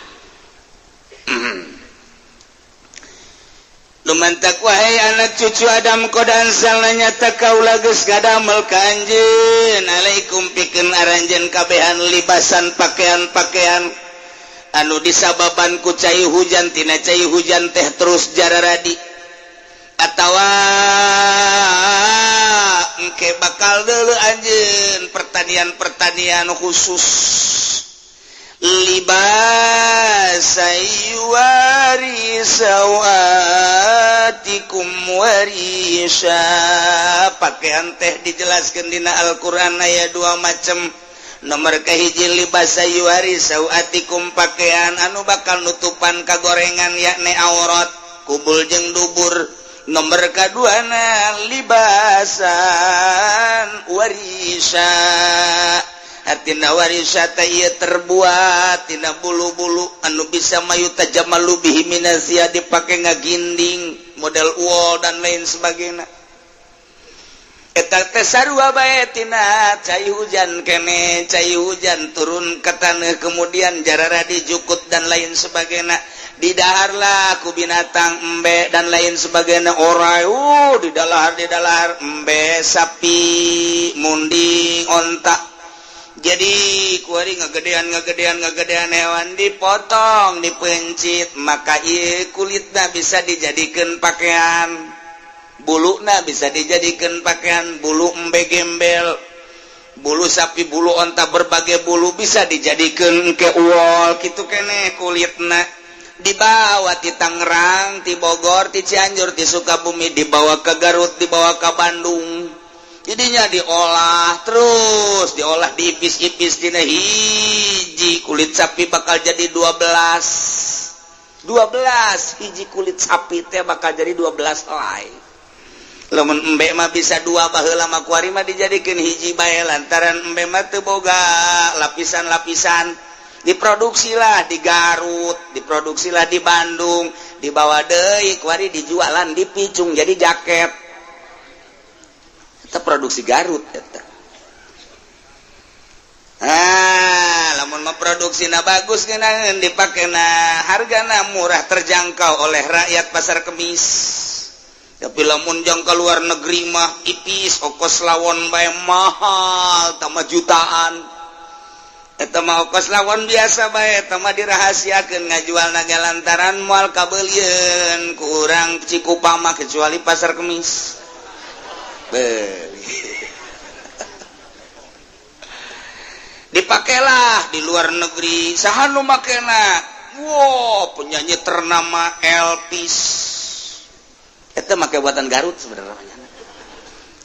Lumantak wahai anak cucu Adam qad anzalna nyata kaula geus ngadamel ka anjeun alaikum pikeun aranjeun kabehan libasan pakaian-pakaian anu disababan ku cai hujan tina cai hujan teh terus jararadi atawa engke bakal deuleu anjeun pertanian-pertanian khusus libasa yuwari sawatikum warisha. Pakaian teh dijelaskan dina Al-Qur'an aya dua macam. Nomor kahiji libasa yuwari sawatikum pakaian anu bakal nutupan kagorengan yakni aurat kubul jeung dubur. Nomor kaduana libasan warisha. Artina warisata ieu terbuat tina bulu-bulu anu bisa mayu tajamalu bihi minazia dipake ngaginding model wol dan lain sebagainya. Eta teh sarua bae tina cai hujan kene, cai hujan turun ke taneuh kemudian jarara dijukut dan lain sebagainya. Didaharlah ku binatang embe dan lain sebagainya orai didalahar embe sapi munding onta. Jadi kuari ngegedean hewan dipotong dipencit maka ieu kulitna bisa dijadikan pakaian, buluna bisa dijadikan pakaian, bulu embe gembel, bulu sapi, bulu onta, berbagai bulu bisa dijadikan ke wol kitu keneh kulitna. Dibawa ti Tangerang, ti Bogor, ti Cianjur, ti Sukabumi, dibawa ke Garut, dibawa ke Bandung. Jadinya diolah terus, diolah diipis-ipis dina hiji kulit sapi bakal jadi 12. 12 hiji kulit sapi teh bakal jadi 12 helai. Lamun embe mah bisa dua baheula mah kuari mah dijadikeun hiji bae lantaran embe mah teu boga lapisan-lapisan. Diproduksilah di Garut, diproduksilah di Bandung, dibawa deui kuari dijualan dipicung jadi jaket. Eta produksi Garut eta. Ah, lamun mah produksina bagus ngeunaheun dipakena hargana murah terjangkau oleh rakyat pasar kemis. Tapi lamun jang ka luar negeri mah ipis ongkos lawon bae mahal tambah jutaan. Eta mah ongkos lawon biasa bae eta mah dirahasiakeun ngajualna ge lantaran moal kabeulieun ku urang Cikupa mah kecuali pasar kemis. Dipakailah di luar negeri saha nu makena. Wow, penyanyi ternama Elvis eta make buatan Garut sebenarnya.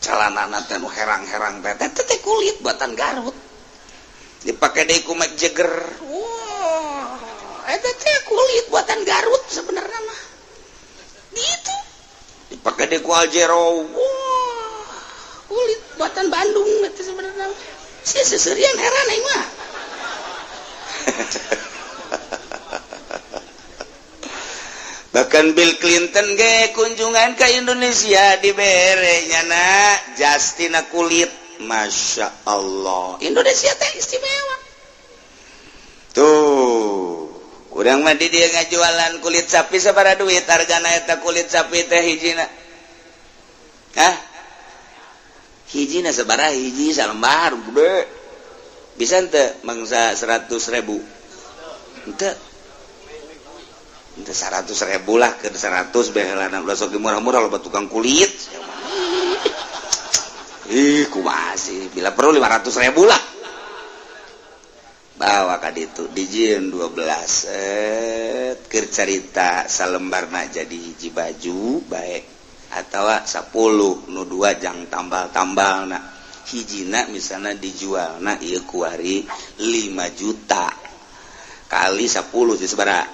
Calanana teh nu herang-herang teh teh kulit buatan Garut. Dipake deui ku Mick Jagger. Wow, eta teh kulit buatan Garut sebenarnya mah. Gitu. Dipake deui ku Aljero. Wow, kulit buatan Bandung eta sebenarnya. Sia seserian heran aing mah. Bahkan Bill Clinton ge kunjungan ke Indonesia dibere nyana jastina kulit. Masya Allah, Indonesia teh istimewa. Tuh, urang mah di dieu ngajualan kulit sapi sabaraha duit hargana eta kulit sapi teh hijina? Hah? Hijina sabaraha hiji salembar gede. Bisa henteu mangsa 100.000? Henteu. Henteu 100.000 lah ke 100 baheulana ulah sok murah-murah loba tukang kulit. Ih, kumaha sih? Bila perlu 500.000 lah. Bawa ka ditu dijieun 12 keur carita salembarna jadi hiji baju bae atawa 10 nu 2 jang tambal-tambalna. Hijina misalna dijualna ieu kuari 5 juta kali 10 jadi sabaraha?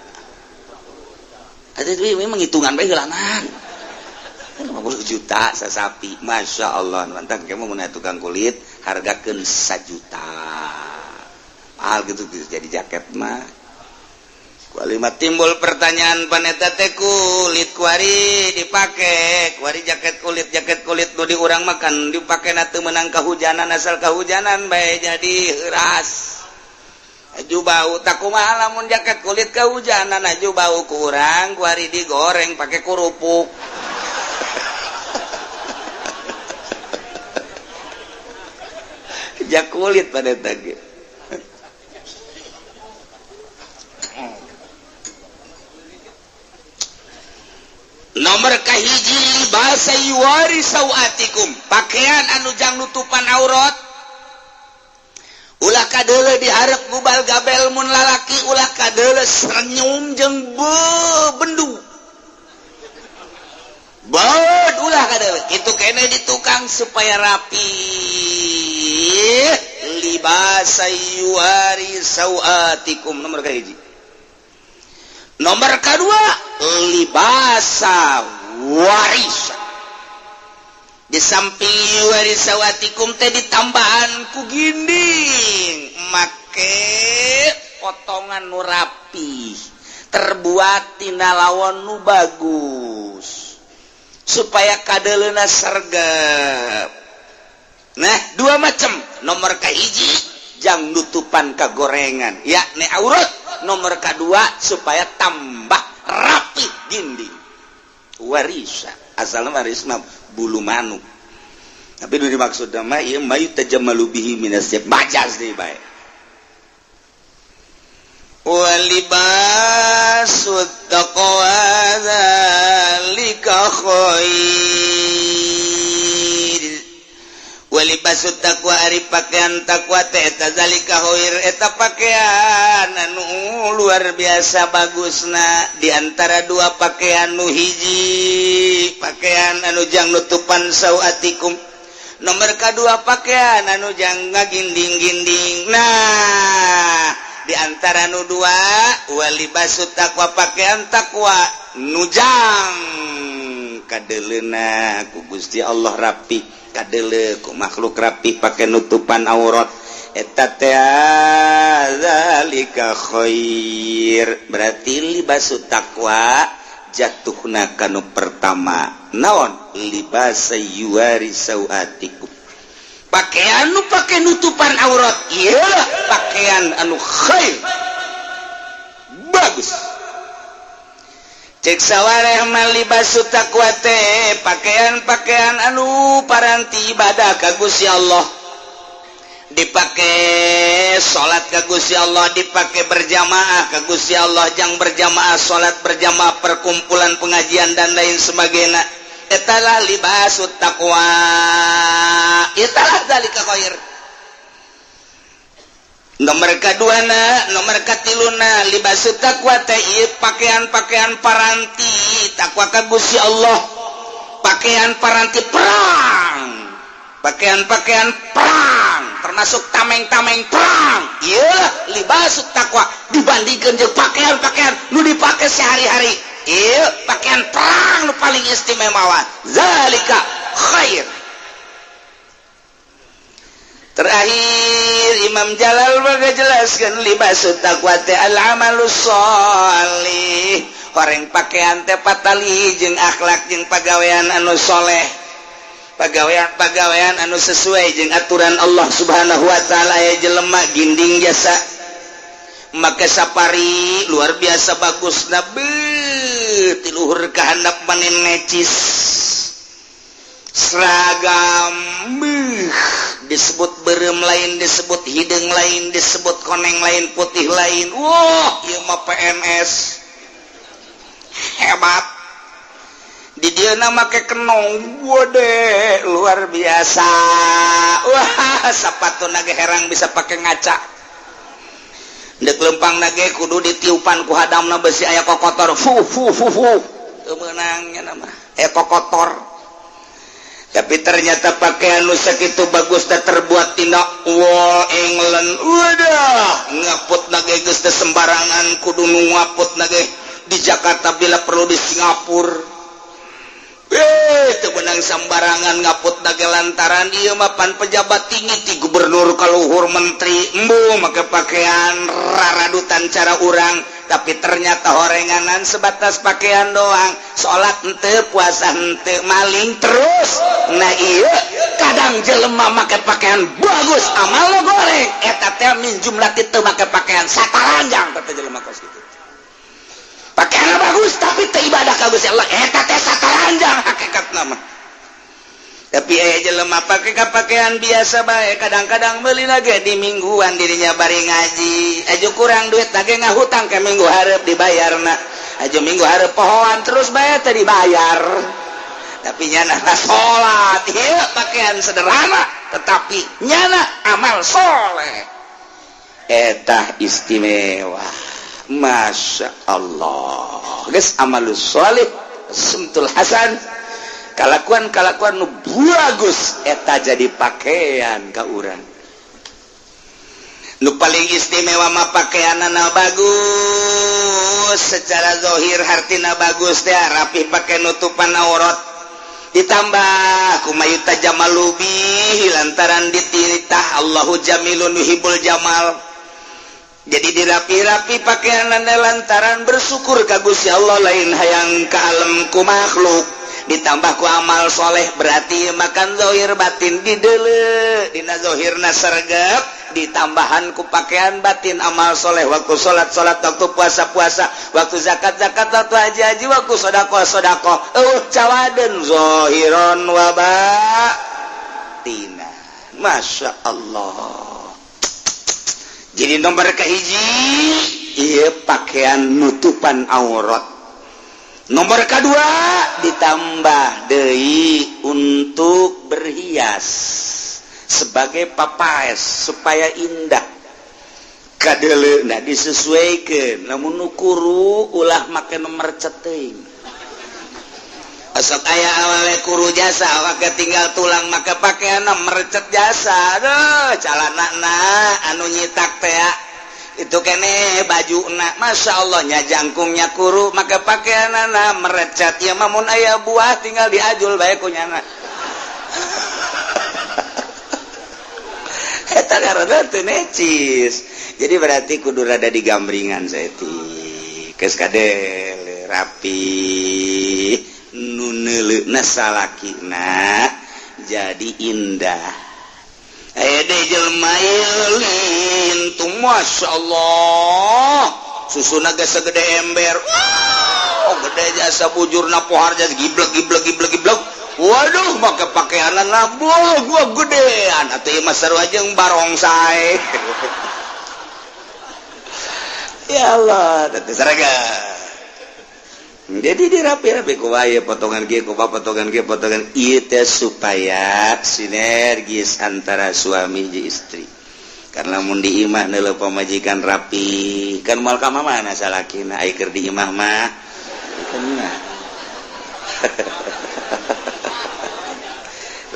Atuh memang hitungan bae heulanan. 50 juta sasapi, Masya Allah. Mantap, kamu mau tukang kulit hargakeun 1 juta. Mahal gitu jadi jaket mah. Kualima timbul pertanyaan paneta teh kulit kuari dipake, kuari jaket kulit nu di urang makan dipake na teu meunang kahujanan asal kahujanan bae jadi heuras. Aju bau tak kumaha lamun jaket kulit kahujanan aju bau kurang kuari digoreng pakai kerupuk. Jak kulit pada tadi. Nomor kahiji bahasa yuwari sawatikum, pakaian anu jang nutupan aurat. Ulah kadeuleu dihareup gubal gabel mun lalaki ulah kadeuleu senyum jeung bendu. Baud ulah kadeuleu kitu kene di tukang supaya rapi. Libasa yuwari sawatikum nomor kahiji. Nomor kedua libasa warisa. Di samping yuwari sawatikum teh ditambahan ku ginding make potongan nu rapi terbuat tina lawon nu bagus supaya kadeleuna sergap. Nah, dua macam. Nomor kahiji jang nutupan kagorengan yakni aurat. Nomor kedua supaya tambah rapi ginding warisa. Asalna waris mah bulu manuk, tapi nu dimaksud mah ieu mayu tajammalu bihi minas siap majas deui bae. Walibasut taqwa zalika khair. Walibasut taqwa ari pakaian takwa teh eta zalika khair, eta pakaian anu luar biasa bagusna. Di antara dua pakaian nu hiji pakaian anu jang nutupan sawatikum, nomor kadua pakaian anu jang ngaginding-ginding. Nah, di antara nu dua walibasut taqwa pakaian takwa nu jang kadeleuna ku Gusti Allah rapi, kadele ku makhluk rapi pakai nutupan aurat eta teh zalika khair. Berarti libasu taqwa jatuhna kanu pertama naon libasa yuwari sawatikum, pakaian nu pake nutupan aurat ieu pakaian anu khair bagus. Cek sawareh mah libasu taqwa teh pakaian-pakaian anu paranti ibadah ka Gusti Allah, dipake salat ka Gusti Allah, dipake berjamaah ka Gusti Allah, jang berjamaah salat berjamaah perkumpulan pengajian dan lain sebagainya. Etalah libasu taqwa, etalah zalika khair. Nomor kaduana, nomor katiluna libasu taqwa teh ieu pakaian-pakaian paranti takwa ka Gusti Allah, pakaian paranti perang, pakaian-pakaian perang termasuk tameng-tameng perang. Ieu libasu taqwa dibandingkeun jeung pakaian-pakaian nu dipake sehari-hari. Ieu pakaian perang nu paling istimewa, zalika khair. Terakhir Imam Jalal menjelaskan libasu taqwa teh al amalus sholih, horeng pakaian teh patali jeung akhlak jeung pagawean anu soleh, pagawean-pagawean anu sesuai jeung aturan Allah Subhanahu wa taala. Aya jelema ginding jasa make sapari luar biasa bagus nabi tiluhur ka handap manen necis seragam disebut berem lain, disebut hidung lain, disebut koneng lain, putih lain. Wah, ieu mah PNS hebat. Di dieu make kenong, wode luar biasa. Wah, sapatu nage herang bisa pakai ngaca. Dek lempang nage kudu ditiupan ku hadamna besi aya kokotor. Fu fu fu fu. Teu meunang nya mah. Aya kokotor. Tapi ternyata pakaian nu sakitu bagus teh terbuat tina wol England. Wadah, ngaput nage geus teh sembarangan kudu nu ngaput nage di Jakarta bila perlu di Singapura. Teu meunang sambarangan ngaput dage lantaran ieu mah pan pejabat tinggi ti gubernur kaluhur menteri embu make pakaian raradutan cara urang tapi ternyata horenganan sebatas pakaian doang salat henteu puasa henteu maling terus. Nah iya kadang jelema make pakaian bagus amal lo goreng eta teh min jumlah teu make pakaian sataranjang teh jelema kos kitu. Pakaian bagus tapi teu ibadah ka Gusti Allah eta teh sataranjang hakikatna mah. Tapi aya jelema pake ka pakaian biasa bae kadang-kadang meuli lagi di mingguan dirinya bari ngaji aju kurang duit lagi ngahutang ke minggu hareup dibayarna aju minggu hareup pohoan terus bae teh dibayar. Tapi nyana salat ieu pakaian sederhana tetapi nyana amal soleh eta istimewa. Masya Allah geus amalus soleh sumtul hasan kalakuan-kalakuan nu bagus eta jadi pakaian ka urang. Nu paling istimewa mah pakaianana bagus secara zahir hartina bagus teh rapi pake nutupan aurat ditambah kumayuta jamalubi lantaran dititah Allahu jamilun yuhibbul jamal. Jadi dirapi-rapi pakaian lantaran bersyukur ka Gusti Allah lain hayang ka alam ku makhluk ditambah ku amal soleh berarti makan zahir batin dideuleu dina zahirna sergap ditambahan ku pakaian batin amal soleh waktu salat salat waktu puasa puasa waktu zakat zakat waktu haji haji waktu sedekah sedekah eueuh cawadeun zahiron wa batina. Masya Allah. Jadi nomor kahiji ieu pakaian nutupan aurat. Nomor kedua ditambah deui untuk berhias sebagai papaes supaya indah. Kadeleuna disesuaikeun lamun nu kuru ulah make nomor ceteuing. Asok aya awale kuru jasa awake tinggal tulang make pakaianna merecet jasa. Aduh calanana anu nyitak teh itu kene bajuna Masya Allah nya jangkungnya kuru make pakaianana merecet ya mah mun aya buah tinggal diajul bae ku nyana. Eta karena teu necis. Jadi berarti kudu rada digambringan saeutik. Geus kadel rapi nu neuleuna salakina jadi indah. Aya deui jelema ieu lintung Masya Allah susuna geus segede ember. Oh gede jasa bujurna pohar jasa giblek giblek giblek giblek. Waduh make pakaianan labuh gua gedean atuh ieu mah sarua jeung barongsai. Ya Allah teh saraga. Jadi dirapi-rapi ku wae potongan kieu ku potongan kieu potongan ieu teh supaya sinergis antara suami jeung istri. Karena mun di imah neuleuh pamajikan rapi kan moal ka mana salakina ai keur di imah mah kan mah.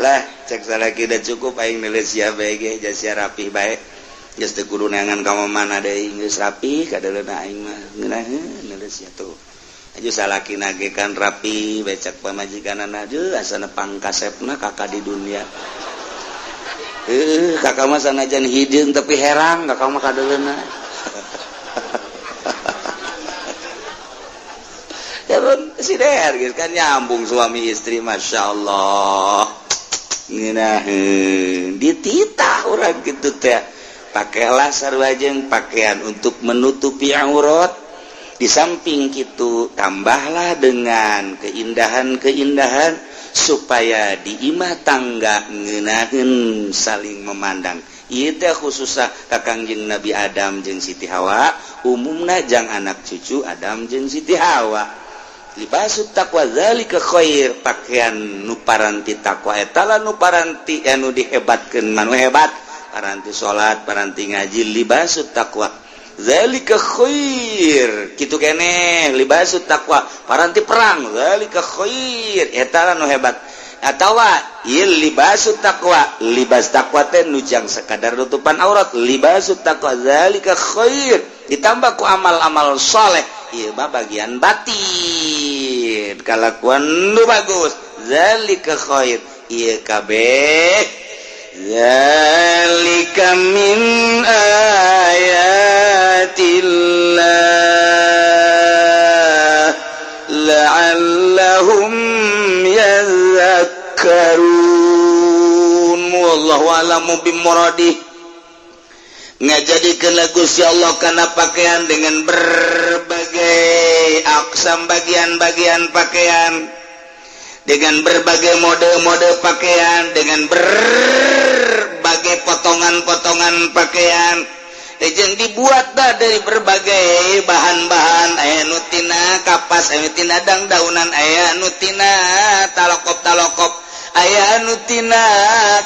Lah cek salaki da cukup aing neuleuh sia bae ge sia rapi bae. Geus teu kudu neangan ka mana deui geus rapi kadeuleuna aing mah ngeunaheun neuleuh sia tuh. Aju salaki nage kan rapi becak pamajikanana aduh asana pangkasepna kakak di dunia. Kakak mah sanajan hideung tapi herang kakak mah kadeuleuna. Ya sider geus kan nyambung suami istri Masya Allah. Ngeunaheun dititah urang kitu teh. Pakailah sarua jeung pakaian untuk menutupi aurat. Di samping itu tambahlah dengan keindahan-keindahan supaya di imah tangga ngeunaheun saling memandang. Ieu teh khususna ka Kangjeng Nabi Adam jeung Siti Hawa, umumna jang anak cucu Adam jeung Siti Hawa. Libasut taqwa zalika khair, pakaian nu paranti takwa eta lah nu paranti anu dihebatkeun manu hebat, paranti salat, paranti ngaji libasut taqwa. Zalika khair kitu keneh libasut taqwa paranti perang zalika khair eta nu hebat atawa ieu libasut taqwa libas taqwa teh nu jang sakadar nutupan aurat libasut taqwa zalika khair ditambah ku amal-amal soleh ieu mah bagian batin kalakuan nu bagus Zalika khair. Ieu kabeh zalika min ayatillah la'allahum yadhakkarun. Wallahu a'lamu bimuradih. Ngajadikeun Gusti Allah kana pakaian dengan berbagai aksam bagian-bagian pakaian, dengan berbagai mode-mode pakaian, dengan berbagai potongan-potongan pakaian jeung dibuat dah dari berbagai bahan-bahan. Aya nu tina kapas, aya nu tina dang-daunan, aya nu tina talokop-talokop, aya nu tina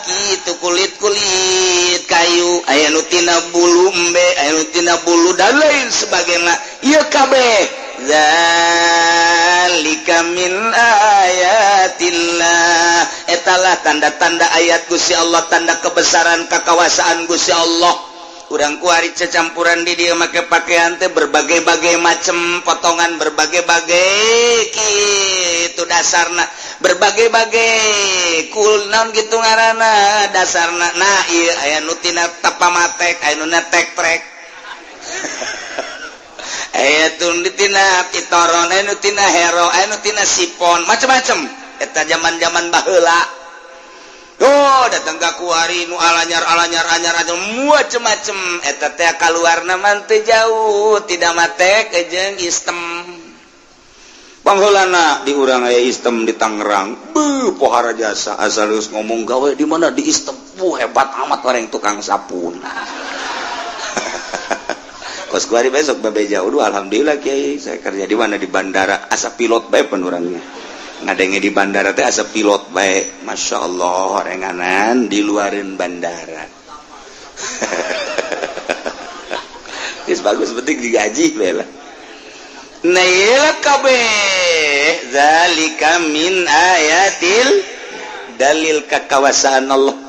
kitu kulit-kulit kayu, aya nu tina bulu embe, aya nu tina bulu dan lain sebagainya. Ieu kabeh zalika min ayatillah, etalah tanda-tanda ayat Gusti Allah, tanda kebesaran kekawasaan Gusti Allah. Urang kuari cecampuran di dia make pakaian teh berbagai-bagai macam potongan, berbagai-bagai kitu dasarna, berbagai-bagai kul naon gitu ngaranna dasarna. Nah ieu aya nu tina tapamatek, aya nu tek trek, aya tun tina pitoron, aya nu tina hero, aya nu tina sipon, macam-macam. Eta zaman-zaman baheula. Oh, datang ka kuari nu alanyar alanyar anyar anyar macem-macem. Eta teh kaluarna mah teu jauh tidak matek jeung istem. Pangheulana di urang aya istem di Tangerang. Beuh, pohara jasa asal geus ngomong gawe di mana di istem. Wuh, hebat amat orang tukang sapun. Kos kuari besok babe jauh. Duh, alhamdulillah kiai, saya kerja di mana, di bandara, asa pilot bae pan urangnya. Ngadenge di bandara teh asa pilot bae. Masya Allah, renganan di luarin bandara. Geus bagus, penting digaji bae lah. Nah ieu kabeh zalika min ayatil, dalil kakawasaan Allah.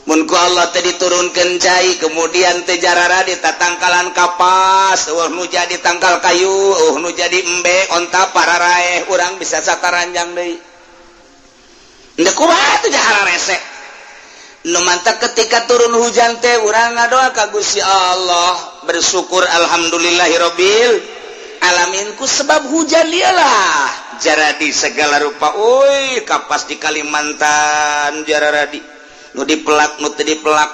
Mun ku Allah teh diturunkeun cai, kemudian teh jarara di tatangkalan kapas, eueuh nu jadi tangkal kayu, eueuh nu jadi embe, onta pararaeh, urang bisa sataranjang deui. Ndek kumaha teh jahara rese. Nu mantak ketika turun hujan teh urang ngadoa ka Gusti Allah, bersyukur alhamdulillahirabbil alamin ku sebab hujan dialah jaradi segala rupa. Euy, kapas di Kalimantan jararadi. Nu dipelak, nu teu dipelak,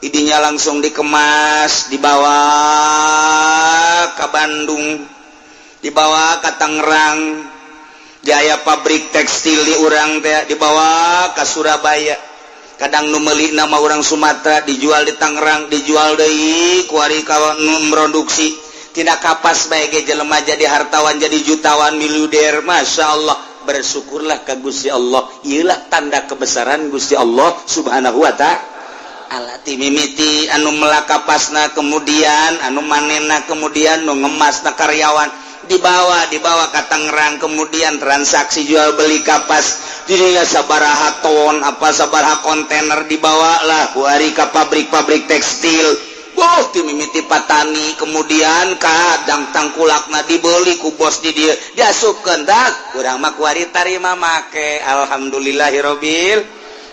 idinya langsung dikemas, dibawa ke Bandung, dibawa ke Tangerang, jaya pabrik tekstil di urang teh, dibawa ke Surabaya. Kadang nu meuli nama orang Sumatera, dijual di Tangerang, dijual deui kuari ka nu produksi tidak kapas bae ge jelema jadi hartawan, jadi jutawan, miliuder. Masya Allah, bersyukurlah ke Gusti Allah. Iyalah tanda kebesaran Gusti Allah Subhanahu wa ta'ala. Mimiti anu melak kapasna, kemudian anu manena, kemudian nu ngemasna, karyawan dibawa dibawa ke Tangerang, kemudian transaksi jual beli kapas dirinya sabaraha ton apa sabaraha kontainer dibawa lah kuari ke pabrik-pabrik tekstil. Boh, mimiti patani, kemudian kadang tangkulakna dibeli ku bos di dia, diasupkeun dak urang mah kuari tarima make. Alhamdulillahirabbil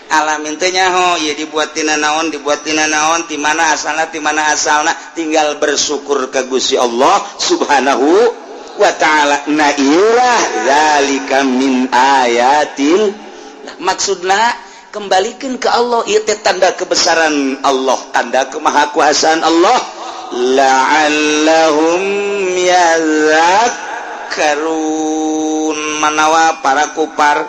alamin. Teh nyaho ieu dibuat tina naon, dibuat tina naon, ti mana asalna, ti mana asalna, tinggal bersyukur ka Gusti Allah Subhanahu wa ta'ala. Nah iyalah zalika min ayatil, maksudna kembalikan ke Allah. Ieu teh tanda kebesaran Allah, tanda kemahakuasaan Allah. La'allahum yadhakkarun. Manawa para kupar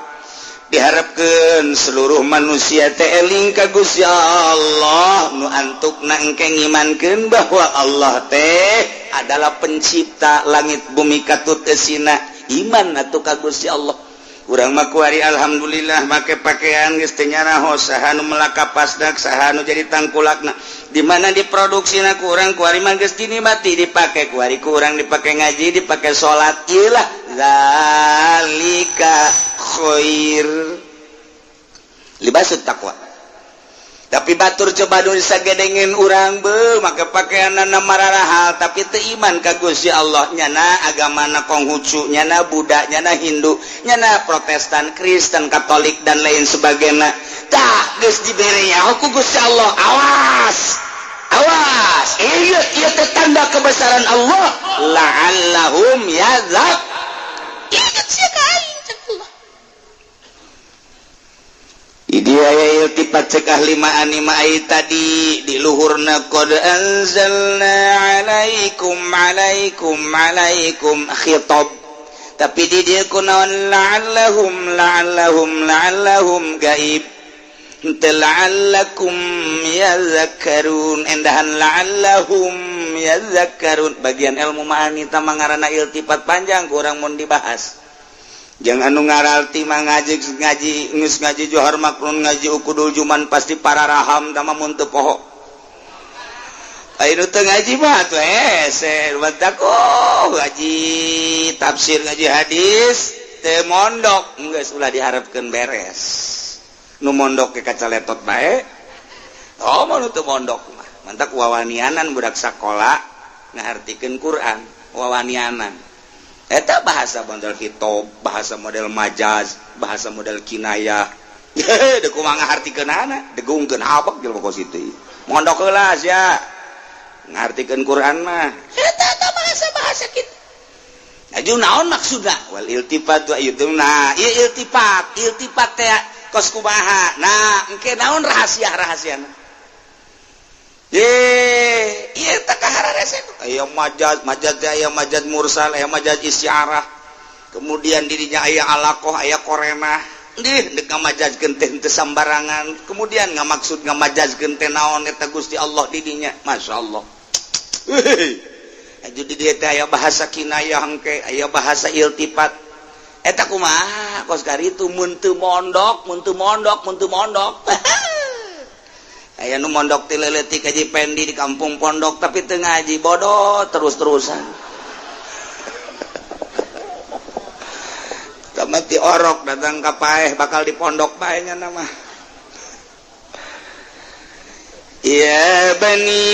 diharapkeun seluruh manusia teh eling ka Gusti Allah, nu antukna engke ngimankeun bahwa Allah teh adalah pencipta langit bumi katut esina. Iman atuh ka Gusti Allah. Urang mah kuari alhamdulillah make pakaian geus teu nyaraho saha nu melak kapasna, saha nu jadi tangkulakna, di mana diproduksina. Ku urang kuari mah geus dinikmati, dipake kuari ku urang, dipake ngaji, dipake salat. Iyalah zalika khair libasut taqwa. Tapi batur coba nu sagedengin urang be make pakaianana mararahal tapi teu iman ka Gusti Allah, nyana agamana Konghucu, nyana Buddha, nyana Hindu, nyana Protestan, Kristen, Katolik dan lain sebagainya. Tah geus dibere nyaho ku Gusti Allah, awas awas, ieu ieu teh tanda kebesaran Allah, la'allahum yadzak. Ingat sia ka aing cek Allah. Dia aya iltifat cek ahli ma'ani ma'ai tadi di luhurna qad anzalna alaikum alaikum alaikum khitab, tapi di dieu kunaon la'allahum la'allahum la'allahum gaib henteu la'allakum yazakkarun, endahan la'allahum yazakkarun. Bagian ilmu ma'ani tah ngaranna iltifat panjang kurang mun dibahas. Jangan anu ngaralti mah ngaji ngaji geus ngaji Johar Maknun ngaji Ukudul Juman pasti para raham tama mun teu poho. Aya nu teu ngaji mah atuh hese batak oh ngaji tafsir ngaji hadis teu mondok geus ulah diharapkeun beres. Nu mondok ke kaca letot bae. Oh mun teu mondok mah mantak wawanianan budak sakola ngahartikeun Quran wawanianan. Eta bahasa model khitab, bahasa model majaz, bahasa model kinayah. Deuk kumaha ngahartikeunana, degungkeun abek jelema kos kitu. Mondok heula sia. Ngahartikeun Quran mah. Eta eta bahasa-bahasa kitu. Aju naon maksudna? Wal iltifat wa itu nah, ieu iltifat, iltifat teh kos kumaha. Nah, engke naon rahasia-rahasiana? Ye, ieu teh kahararese. Aya majaz, majaz teh aya majaz mursal, aya majaz isyarah. Kemudian dirinya aya alaqah, aya korenah. Dih, deuk ngamajazkeun teh henteu sambarangan. Kemudian ngamaksud ngamajazkeun teh naon eta Gusti Allah di dinya. Masyaallah. Aju di dieu teh aya bahasa kinayah engke, aya bahasa iltifat. Eta kumaha kos karitu mun teu mondok, mun teu mondok, mun teu mondok. Aya nu mondok ti leutik haji Pendi di kampung pondok tapi teu ngaji bodoh terus-terusan. Tamat di orok datang ka paeh bakal di pondok bae nya mah. Ya bani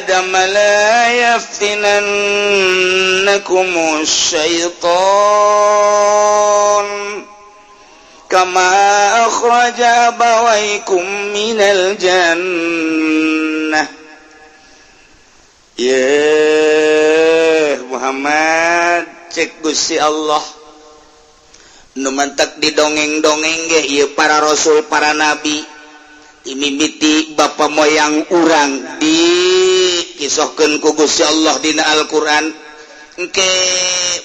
Adam la yaftinannakum syaitan kama akhraja abawaykum minal jannah. Ya Muhammad cek Gusti Allah nu mantak didongeng-dongeng ge ieu para rasul para nabi dimimiti bapa moyang urang dikisohkeun ku Gusti Allah dina Al-Qur'an. Engke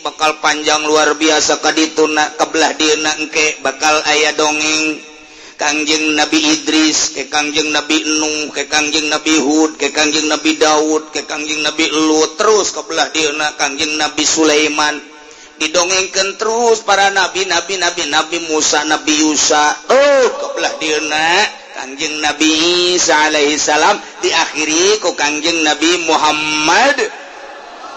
bakal panjang luar biasa kadituna kebelah dieuna engke bakal aya dongeng Kangjeng Nabi Idris, ke Kangjeng Nabi Nuh, ke Kangjeng Nabi Hud, ke Kangjeng Nabi Daud, ke Kangjeng Nabi Lut, terus kebelah dieuna Kangjeng Nabi Sulaiman. Didongengkeun terus para nabi nabi nabi nabi Musa, Nabi Yusa. Oh, kebelah dieuna Kangjeng Nabi Isa alaihi salam, diakhiri ku Kangjeng Nabi Muhammad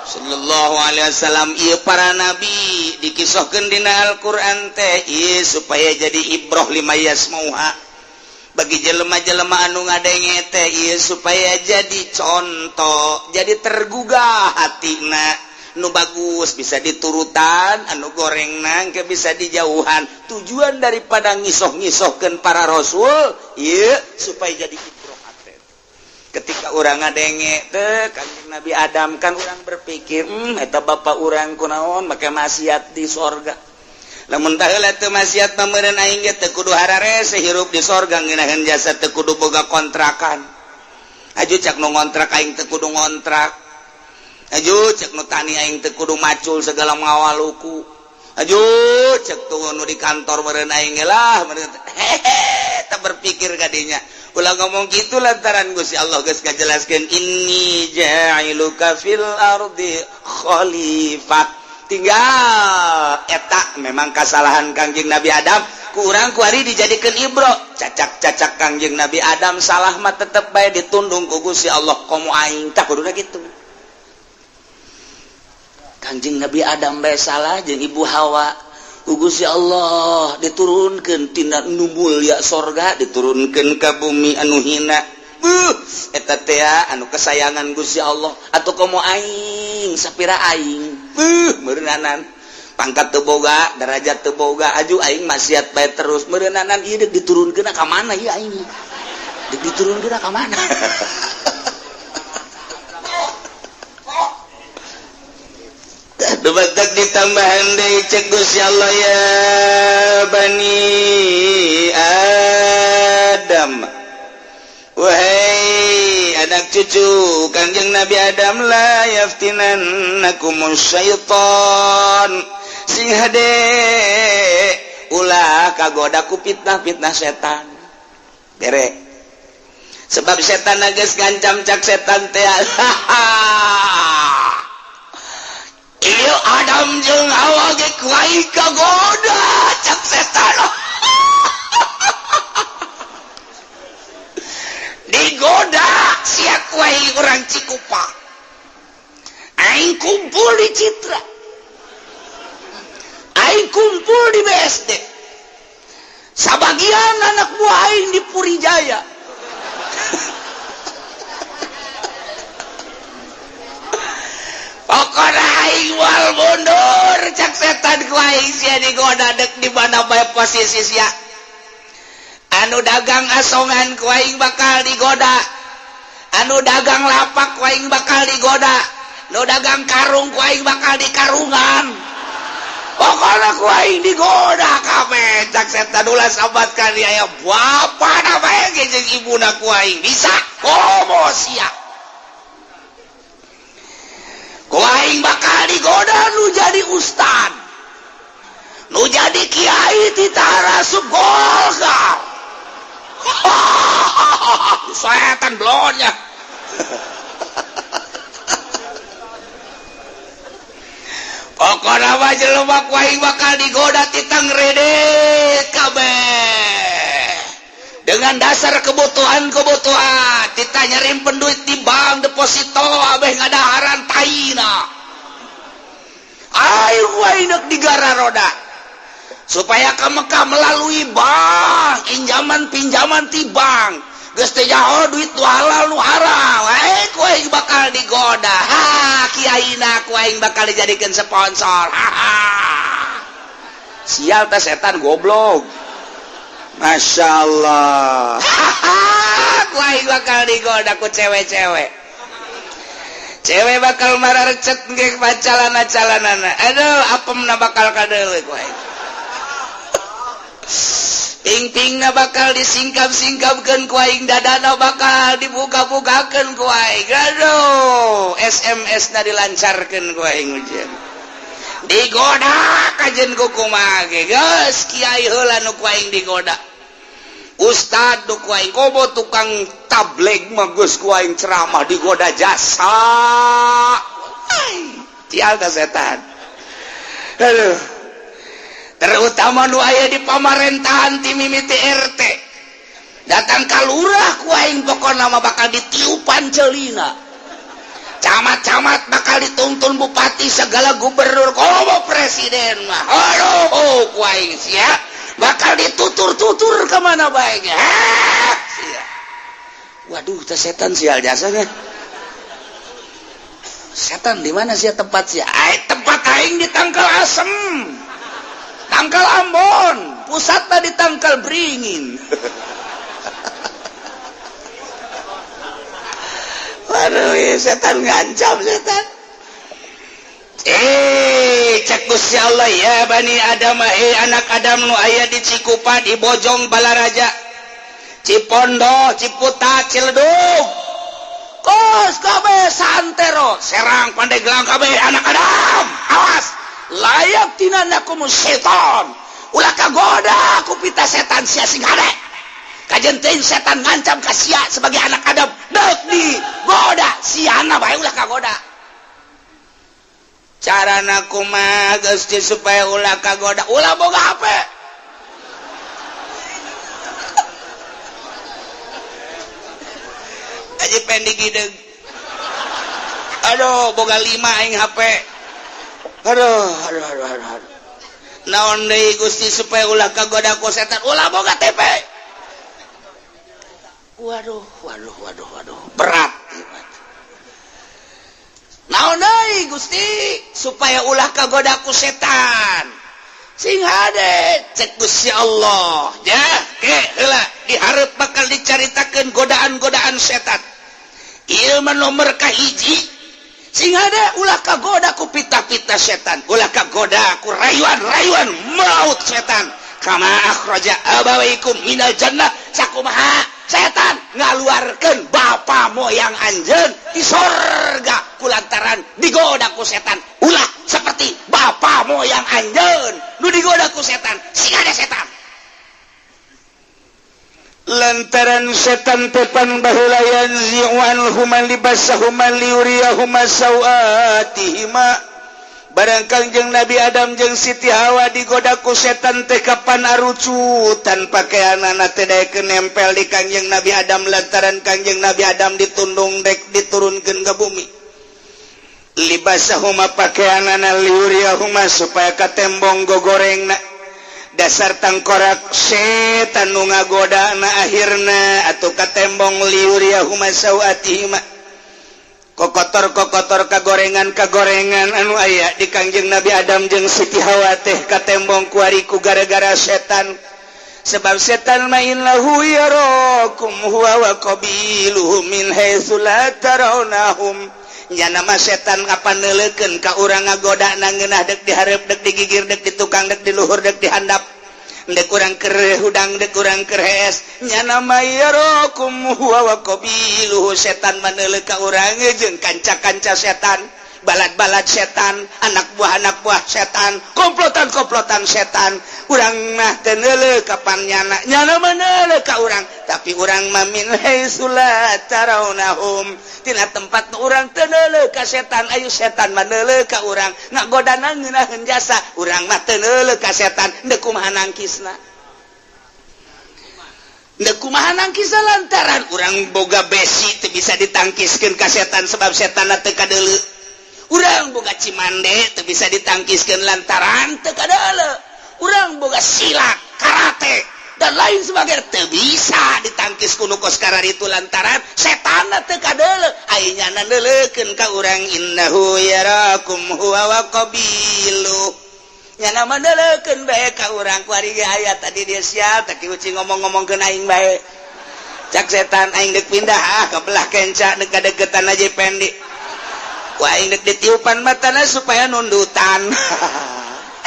sallallahu alaihi wasallam. Ieu para nabi dikisahkeun dina Al-Qur'an teh ieu supaya jadi ibroh lima yasmauha bagi jelema-jelema anu ngadenge teh ieu supaya jadi contoh, jadi tergugah hatina. Nu bagus bisa diturutan, anu gorengna engke bisa dijauhan. Tujuan daripada ngisoh-ngisohkeun para rasul ieu supaya jadi ibroh hate. Ketika urang ngadenge teh Kangjeng Nabi Adam kan urang berpikir, eta bapa urang kunaon make maksiat di sorga. Lamun baheula teu maksiat mah meureun aing ge teu kudu hararese hirup di sorga ngeunaheun jasa teu kudu boga kontrakan. Aju cak nu ngontrak aing teu kudu ngontrak. Aju cek nu tani aing teu kudu macul segala ngawaluku. Aju cek tuh nu di kantor meureun aing ge lah meureun hehe teu berpikir kadinya. Ulah ngomong gitu lantaran Gusti Allah geus ngajelaskeun inni ja'iluka fil ardi khalifah. Tinggal eta memang kasalahan Kangjeng Nabi Adam ku urang kuari dijadikeun ibro. Cacak-cacak Kangjeng Nabi Adam salah mah tetep bae ditundung ku Gusti Allah komo aing tah kuduna kitu. Kangjeng Nabi Adam bae salah jeung Ibu Hawa. Ku Gusti Allah diturunkeun tina nu mulya sorga, diturunkeun ka bumi anu hina. Buh, eta teh anu kesayangan Gusti Allah atau komo aing sapira aing. Buh, meureunnanan pangkat teu boga, derajat teu boga, aju aing maksiat bae terus meureunnanan ieu deuk diturunkeun ka mana ieu aing? Deuk diturunkeun ka mana? Dubatak ditambahan deui cek Gusti Allah ya bani Adam. Wahai anak cucu Kanjeng Nabi Adam, la yaftinannakumus syaitan. Sing hade ulah kagoda ku fitnah-fitnah setan. Bere. Sebab setan geus ngancam cak setan teh. Ieu Adam jeung Hawa ge ku aing kagoda cak setan. Digoda sia ku aing urang Cikupa, aing kumpul di Citra, aing kumpul di BSD, sabagian anak buah aing di Purijaya. Pokona aing moal mundur cak setan ku aing sia digoda dek di mana bae posisi sia. Anu dagang asongan ku aing bakal digoda, anu dagang lapak ku aing bakal digoda, nu dagang karung ku aing bakal dikarungan. Pokona ku aing digoda kabeh cak setan ulah sabat ka aya bapana bae jeung ibuna ku aing bisa komo sia. Ku aing bakal digoda nu jadi ustad, nu jadi kiai titara asup Golkar. Setan blonnya. Pokona mah jelema ku aing bakal digoda titang rede kabeh. Dengan dasar kebutuhan-kebutuhan, kita nyarimpen duit di bank deposito abeh ngadaharan taina. Ayo ku aing deuk digara roda. Supaya ke Mekah melalui bank, pinjaman pinjaman ti bank. Geus teh jaho duit nu halal nu haram. Ku aing bakal digoda. Ha, kiaina ku aing bakal dijadikeun sponsor. Ha, ha. Sial teh setan goblok. Masya Allah. Ku aing bakal digoda ku cewek-cewek. Cewek bakal mararecet ge pacalana-calanana. Aduh, apemna bakal kadeuleu ku aing. Ping-pingna bakal disingkap-singkapkeun ku aing, dadana bakal dibuka-bukakeun ku aing. Aduh, SMS-na dilancarkeun ku aing ujian. Digoda kajen ku kumaha ge. Geus kiai heula nu ku aing digoda. Ustad nu ku aing komo tukang tabligh mah geus ku aing ceramah digoda jasa. Cial teh setan. Aduh. Terutama nu aya di pamarentahan ti mimiti RT datang ka lurah ku aing pokona mah bakal ditiupan celina, camat-camat bakal dituntun bupati segala gubernur komo presiden mah aduh ku aing sia bakal ditutur-tutur ka mana bae ge. Waduh teh setan sial jasa ge. Setan di mana sia tempat sia? Ai tempat aing di Tangkal Asem, Tangkal Ambon, pusatna di Tangkal Beringin. Waduh, setan ngancam setan. Cek Gusti Allah ya bani Adam, anak Adam nu aya di Cikupa, di Bojong, Balaraja, Cipondo, Ciputat, Ciledug, kos kabeh santero, Serang, Pandeglang kabeh anak Adam, awas layak tinanakum setan, ulah kagoda ku pita setan sia sing hade. Kajen teuing setan ngancam ka sia sebagai anak Adam, deuk digoda siana bae ulah kagoda. Carana kumaha geus supaya ulah kagoda, ulah boga HP. Aji pendik hideung. Aduh, boga 5 aing HP. Aduh, aduh, aduh, aduh. Naon deui, Gusti, supaya ulah kagoda ku setan? Ulah boga TV. Waduh, waduh, waduh, waduh, berat. Naon deui, Gusti, supaya ulah kagoda ku setan? Sing hade, cek Gusti Allah. Ya ke heula diharap bakal dicaritakeun godaan-godaan setan. Ieu mah nomor kahiji. Sing hade, ulah kagoda ku pita-pita setan, ulah kagoda ku rayuan-rayuan maut setan. Kama akhraja abawaikum minal jannah, sakumaha setan ngaluarkeun bapa moyang anjeun di sorga kulantaran digoda ku setan. Ulah seperti bapa moyang anjeun nu digoda ku setan. Sing hade setan, lantaran setan tepan baheula yanzi'u anhuma libasahuma liyuriyahuma sawatihima. Barang Kangjeng Nabi Adam jeung Siti Hawa digoda ku setan teh, kapan arucutan pakaianana teh daekeun nempel di Kangjeng Nabi Adam, lantaran Kangjeng Nabi Adam ditundung dek diturunkeun ke bumi. Libasahuma, pakaianana, liyuriyahuma, supaya katembong gogorengna. Dasar tangkorak setan nu ngagoda na, akhirna atau katembong liyuriyahuma sawatihima, kokotor kokotor, kagorengan kagorengan anu aya di Kangjeng Nabi Adam jeung Siti Hawa teh katembong kuari ku gara-gara setan. Sebab setan mah innahu yarakum huwa wa qabiluhu min haitsu la tarawnahum. Nya nama setan apa neuleukeun ka urang, ngagoda na ngeunah, dek dihareup, dek digigir, dek di tukang, dek di luhur, dek di handap, dek kurang keur hudang, dek kurang keur hees. Nya nama yarakum huwa wa qabiluhu, setan mah ka urang jeung kanca-kanca setan, balad-balad setan, anak buah anak buah setan, komplotan-komplotan setan. Urang mah teu neuleuh kapan nyana, nyana mah neuleuh ka urang, tapi urang mah min haitsu la tarawnahum, tina tempat nu urang teu neuleuh ka setan. Ayo, setan mah neuleuh ka urang, ngagodana ngeunaheun jasa. Urang mah teu neuleuh ka setan. Deuk kumaha nangkisna? Deuk kumaha nangkisna? Lantaran urang boga besi teu bisa ditangkiskeun ka setan, sebab setan teu kadeuleu. Urang boga cimande teu bisa ditangkiskeun, lantaran teu kadeuleu. Urang boga silat, karate, dan lain sebagainya, teu bisa ditangkis ku nu kos itu, lantaran setan teu kadeuleu. Aya nyana neuleukeun ka urang. Innahu yarakum huwa wa qabilu, nyana mah neuleukeun bae ka urang. Kuari ge aya tadi, dia siap tak uci ngomong-ngomongkeun aing bae. Cak setan, aing dek pindah ah ke belah kenca, dek kadeketan aja pendi. Wah, aing dek ditiupan matana supaya nundutan.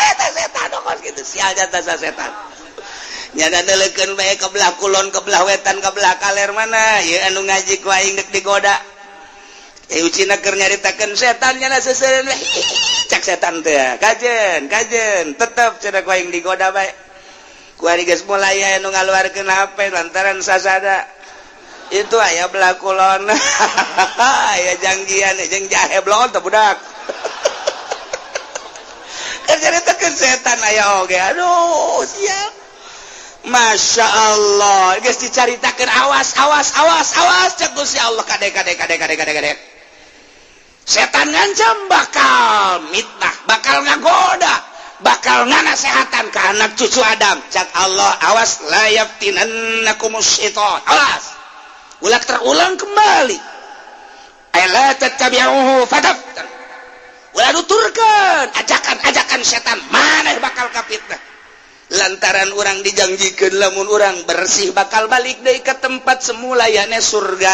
Eta setan kos gitu, sial jatah setan. Nyana neuleukeun bae ke belah kulon, ke belah wetan, ke belah kaler. Mana ya anu ngaji, ku aing dek digoda. Eh, ucina keur nyaritakeun setan, nyana seseureun. Cak setan teh, kajen kajen tetep cenah, ku aing digoda bae. Ku ari geus mulai aya nu ngaluarkeun HP lantaran sasada itu aya belah kulon, aya janggian jeung jahe blon teh budak. Keur nyaritakeun setan aya oge. Aduh, siap. Masya Allah, geus dicaritakeun, awas, awas, awas, awas, cek Gusti Allah. Kade, kade, kade, kade, kade, kade. Setan ngancam bakal mitnah, bakal ngagoda, bakal nganasehatan ke anak cucu Adam. Cak Allah, awas, la yaftinannakumus syaitan, awas, ulah terulang kembali. La tattabi'uhu fataftan, ulah nuturkeun ajakan-ajakan setan, maneh bakal kafitnah. Lantaran urang dijanjikan lamun urang bersih bakal balik deui ke tempat semula, yakni surga.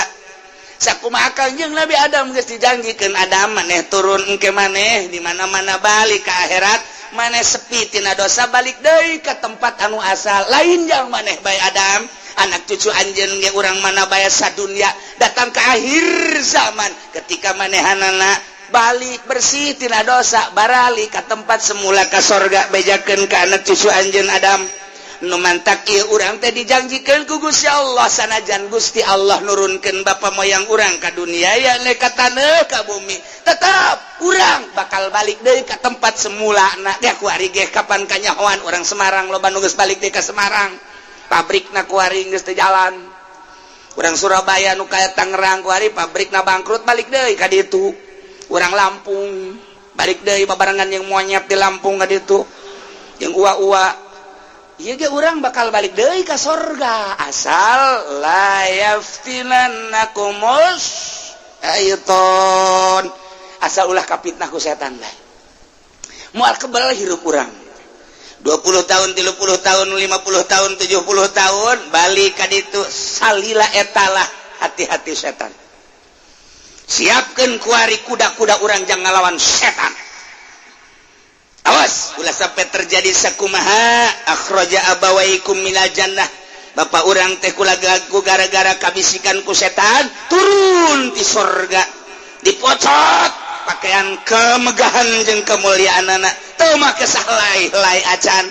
Sakumaha Kanjeng Nabi Adam geus dijanjikeun, Adam, maneh turun engke, maneh di mana-mana balik ke akhirat, maneh sepi tina dosa, balik deui ke tempat anu asal. Lain jang maneh bae, Adam, anak cucu anjeun ge, urang mana bae sadunya datang ke akhir zaman, ketika manehanana balik bersih tina dosa, barali ke tempat semula, ke sorga. Bejakeun ke anak cucu anjeun, Adam. Nu mantak ieu urang teh dijanjikeun ku Gusti Allah, sanajan Gusti Allah nurunkeun bapa moyang urang ka dunia, ya ka taneuh, ka bumi, tetap urang bakal balik deui ka tempat semula. Na ge kuari ge kapan kanyahoan urang Semarang loba nu geus balik deui ka Semarang, pabrikna kuari geus teu jalan. Urang Surabaya nu kaya Tangerang kuari pabrikna bangkrut, balik deui ka ditu. Urang Lampung balik deui babarengan yang monyet di Lampung ka ditu. Jeung uwa-uwa ieu ge urang bakal balik deui ka sorga asal la yaftinannakumus syaiton, asal ulah kapitnah ku setan bae. Moal kebal hirup urang 20 tahun, 30 tahun, 50 tahun, 70 tahun balik ka ditu salila etalah hati-hati setan. Siapkeun kuari kuda-kuda urang jangan ngalawan setan. Awas ulah sampai terjadi sakumaha akhraja abawaikum minal jannah. Bapak urang teh ku gara-gara kabisikan ku setan turun ti sorga dipocot pakaian kemegahan jeung kemuliaanana teu make sahlai-lai acan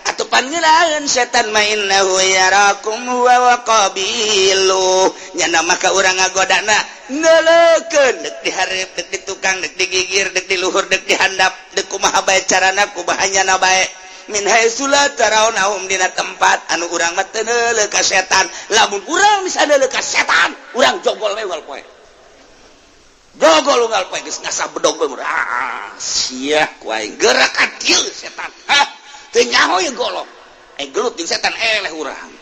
atuh panggeunaeun setan mah innahu yarakum huwa wa qabilu nyana maka urang ngagodana neuleukeun deuk di hareup deuk di tukang deuk di gigir deuk di luhur deuk di handap deuk kumaha bae carana kumaha nyana bae min haitsu la tarawnahum dina tempat anu urang mah teu neuleuh ka setan. Lamun urang bisa neuleuh ka setan urang jogol we unggal poe, jogol unggal poe geus ngasah bedog we. Ah sia ku aing gerak ka dieu setan, hah teu nyaho ye golok gelut jeung setan eleh urang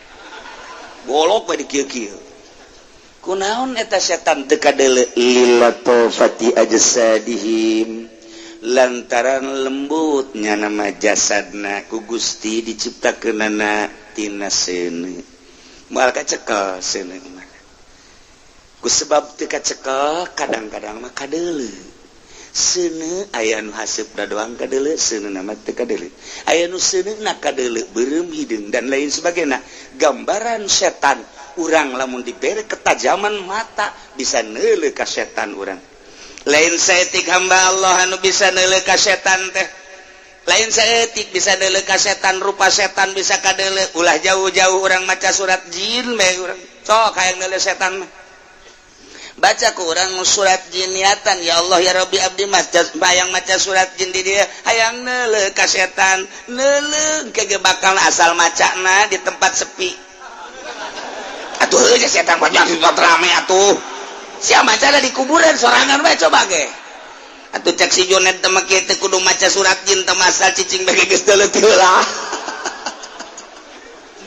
golok we di kieu-kieu. Kunaon eta setan teu kadeuleu lilatofati ajsadihim lantaran lembutnya nama jasadna ku Gusti diciptakeunana tina seuneu moal kacekel seuneu mah. Ku sebab teu kacekel kadang-kadang mah kadeuleu seuneu aya nu haseupna doang kadeuleu seuneu mah teu kadeuleu aya nu seuneuna kadeuleu beureum hideung dan lain sebagainya. Gambaran setan urang lamun dibere ketajaman mata bisa neuleuh ka setan urang. Lain saeutik hamba Allah anu bisa neuleuh ka setan teh, lain saeutik bisa neuleuh ka setan, rupa setan bisa kadeuleuh. Ulah jauh-jauh urang maca surat jin bae urang sok hayang neuleuh setan mah. Baca ku urang surat jin niatan ya Allah ya Rabbi abdi mas bayang maca surat jin di dieu hayang neuleuh ka setan neuleuh kege bakal asal macana di tempat sepi atuh heuh setan banyak di tempat rame atuh sia maca di kuburan sorangan bae coba ge atuh cek si Jonet teh mah kieu teh kudu maca surat jin teh masal cicing bae geus deuleuh heula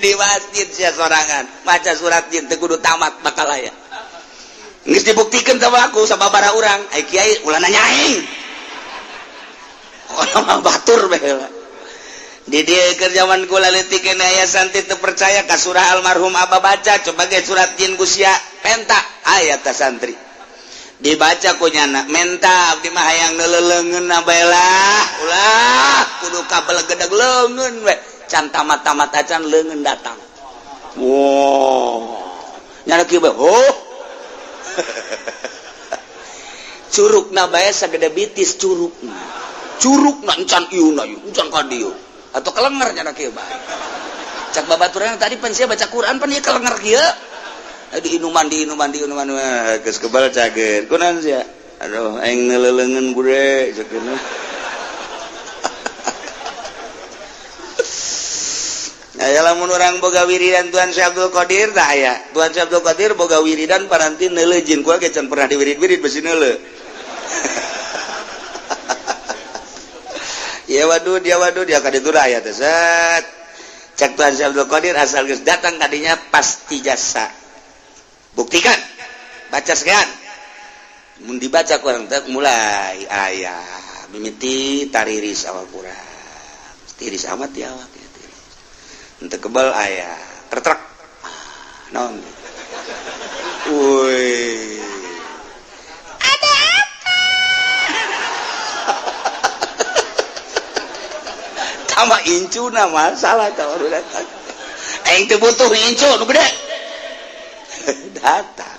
di masjid sia sorangan maca surat jin teh kudu tamat bakal aya. Geus dibuktikan sama aku sababaraha urang ai kiai ulah nanya aing pokona mah batur bae heula di dieu keur zaman kula leutik keneh aya santri teu percaya ka surah almarhum abah baca coba ge surat jin ku sia penta aya ta santri dibaca ku nyana menta abdi mah hayang neuleuleungeun bae lah ulah kudu kabelegedeg leungeun we can tamat-tamat acan leungeun datang wow nyana kieu bae oh curugna bae sagede bitis curugna curugna encan ieu na ieu encan ka dieu atau kelenger nyana kieu bae cak babaturan tadi pan sia baca Quran pan ieu kelenger kieu diinuman diinuman diinuman geus kebal cager kunaon sia aduh aing neuleuleungeun bude sakeuna. Aya lamun urang boga wiridan Tuan Syekh Abdul Qadir tah aya Tuan Syekh Abdul Qadir boga wiridan paranti neuleuh jin ku ge can pernah diwirid-wirid besi neuleuh. Ya wadud ya wadud ya ka ditu aya teh set cek Tuan Syekh Abdul Qadir asal geus datang kadinya pasti jasa buktikan baca sekian mun dibaca kurang teh mulai aya mimiti tariris awak kurang tiris amat ya awak ya tiris henteu kebal aya tertrek naon woi ada apa tambah incuna masalah tah datang aing teu butuh incu nu gede datang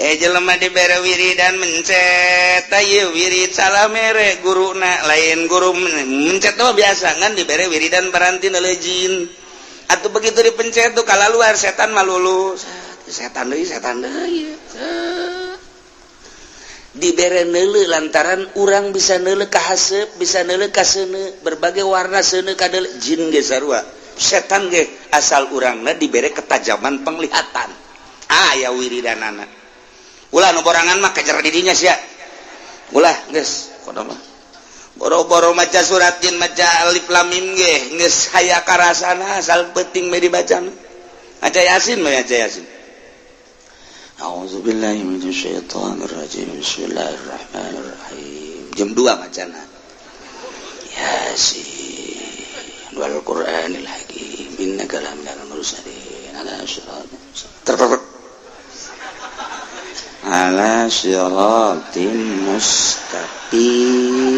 jelema dibere wiridan mencet ieu wirid salah mere guruna lain guru mencet mah biasa ngan dibere wiridan paranti neuleuh jin atuh begitu dipencet tuh kalaluar setan mah lulus setan deui dibere neuleuh lantaran urang bisa neuleuh ka haseup bisa neuleuh ka seuneu berbagai warna seuneu kadeuleuh jin ge sarua setan ge asal urangna dibere ketajaman penglihatan aya wiridanana ulah nu borangan mah kejar di dinya sia ulah geus kono mah Boro-boro maca surat jin, maca alif lam mim ge geus haya karasana, asal penting mah dibaca. Maca Yasin mah, maca Yasin. A'udzubillahi minasyaitonirrajim. Bismillahirrahmanirrahim. Jam 2 macana. Yasin wal Qur'anil Hakim innaka laminal mursalin ala siratin ala siratin mustaqim.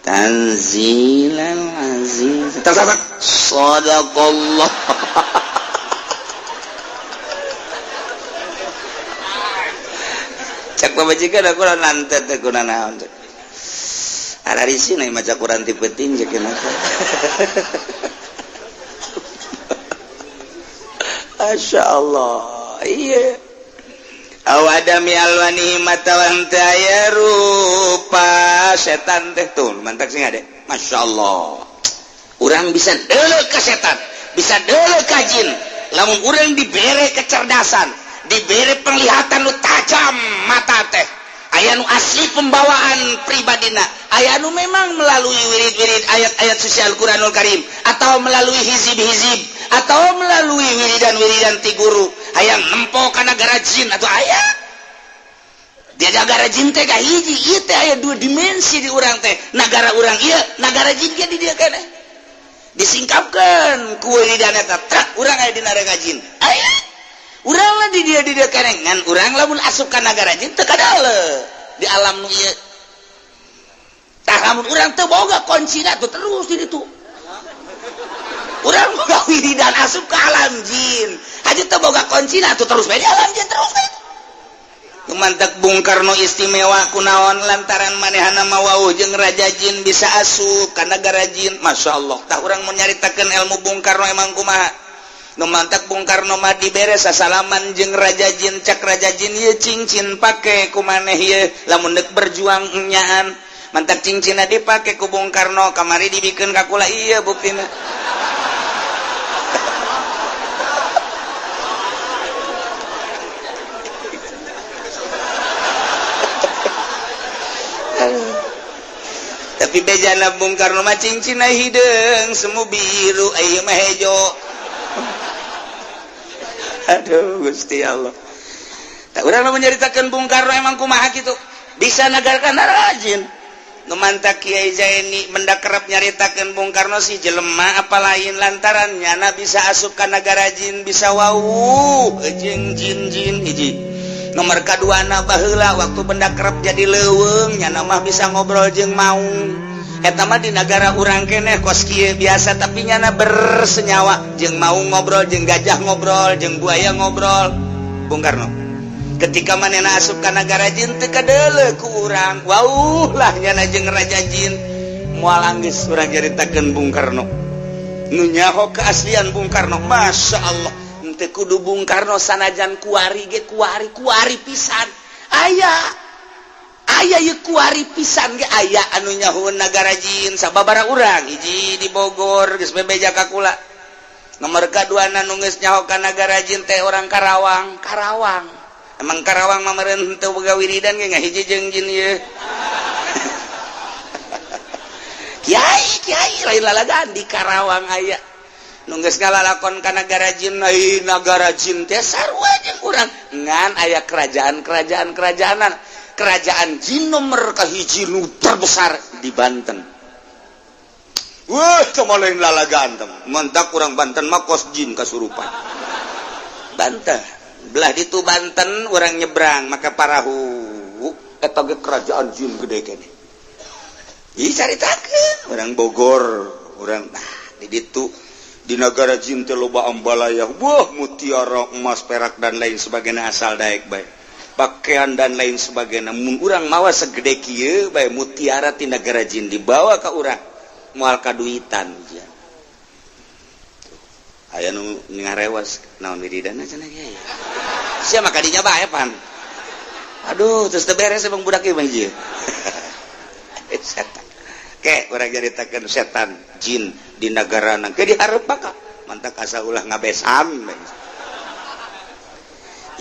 Tanzilal aziz. Sadaqallah. Cak pamajikan aku lantet teh kuna naon. Ararisi na maca Quran ti peuting cek kenapa. Masya Allah. Iya. Awadami alwani matawan teh aya rupa setan teh tuh mantak sing ade. Masya Allah. Urang bisa deuleu ka setan, bisa deuleu ka jin. Lamun urang dibere kecerdasan, dibere penglihatan nu tajam mata teh. Aya nu asli pembawaan pribadina, aya nu memang melalui wirid-wirid ayat-ayat suci Al-Qur'anul Karim atau melalui hizib-hizib atau melalui wiridan-wiridan ti guru hayang nempo ka nagara jin atau aya dia nagara jin teh kahiji ieu teh aya dua dimensi di urang teh, nagara urang ieu, nagara jin ge di dieu keneh disingkapkeun ku wiridan eta trak urang aya di nagara jin, aya urang lah di dia keneh ngan urang lamun asup ka nagara jin teu kadale di alam nu ieu. Tah lamun urang teu boga kuncina tuh terus di ditu. Urang boga wiridan asup ke alam jin aja teu boga kuncina tuh terus bae di alam jin terus bae. Mantak Bung Karno istimewa kunaon lantaran manehana mah wauh jeung raja jin bisa asup ka nagara jin. Masya Allah. Tah urang mun nyaritakeun ilmu Bung Karno emang kumaha. Nu mantak Bung Karno mah dibere sasalaman jeung raja jin, cak raja jin ieu cincin pake ku maneh ieu lamun deuk berjuang enyaan. Mantak cincinna dipake ku Bung Karno kamari dibikeun ka kula ieu buktina. Tapi bejana Bung Karno mah cincinna hideung semu biru ieu mah hejo. Aduh Gusti Allah. Tak urang mah nyaritakeun Bung Karno emang kumaha kitu. Bisa nagarkan rajin. Nu mantak Kiai Zaini mendak kerep nyaritakeun Bung Karno si jelema apa lain lantaran nyana bisa asup ka nagara jin bisa wauh jeung jin-jin hiji. Nomor kaduana baheula waktu benda kerep jadi leuweung nyana mah bisa ngobrol jeung maung. Eta mah di nagara urang keneh kos kieu biasa tapi nyana bersenyawa jeung maung ngobrol jeung gajah ngobrol jeung buaya ngobrol. Bung Karno ketika manehna asup ka nagara jin teu kadeuleu ku urang wauh lah nyana jeung raja jin moal anggeus urang nyaritakeun Bung Karno. Nu nyaho keaslian Bung Karno Masya Allah. Teu kudu Bung Karno sanajan kuari ge kuari kuari pisan aya aya ieu kuari pisan ge aya anu nyahoeun nagara jin sababaraha urang hiji di Bogor geus bebeja ka kula. Nomor kaduana nu geus nyaho ka nagara jin teh orang Karawang. Karawang emang Karawang mah meureun henteu boga wiridan ge ngahiji jeung jin ieu. Kiai kiai lain lalagaan di Karawang aya nu geus ngalalakon ka nagara jin, ai nagara jin teh sarua jeung urang ngan aya kerajaan-kerajaan kerajaanan. Kerajaan jin nomor kahiji nu terbesar di Banten. Wah, kumaha lain lalagaan teh. Mantak urang Banten mah kos jin kasurupan. Banten, belah ditu Banten urang nyebrang maka parahu eta ge kerajaan jin gede keneh. Ih caritakeun urang Bogor, urang nah di ditu di nagara jin teh loba ambalaya, wah mutiara, emas, perak dan lain sebagainya asal daek bae. Pakaian dan lain sebagainya. Mun urang mawa segede kieu bae mutiara ti nagara jin dibawa ka urang moal kaduitan. Aya nu ngarewas naon wiridanna cenah kiai. Sia mah kadinya bae pan. Aduh, terus teu beres emang budak ieu mah ieu. Setan. Ke urang nyaritakeun setan jin di nagarana ke dihareup maka mantak asa ulah ngabesan.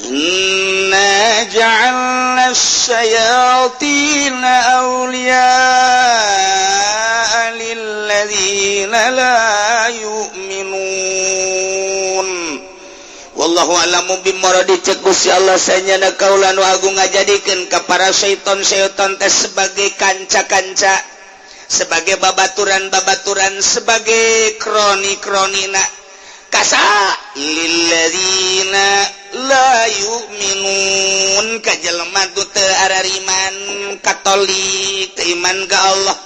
Inna ja'alna syayatina awliya'a lilladzina la yu'minun. Wallahu a'lamu bimuradi. Cek Gusti Allah, sanyana kaula nu agung ngajadikeun ka para syaiton-syaiton teh sebagai kanca-kanca, sebagai babaturan-babaturan, sebagai kroni-kronina kasa lilladzina la yu'minun, ka jelema nu teu arariman, Katolik teu iman ka Allah,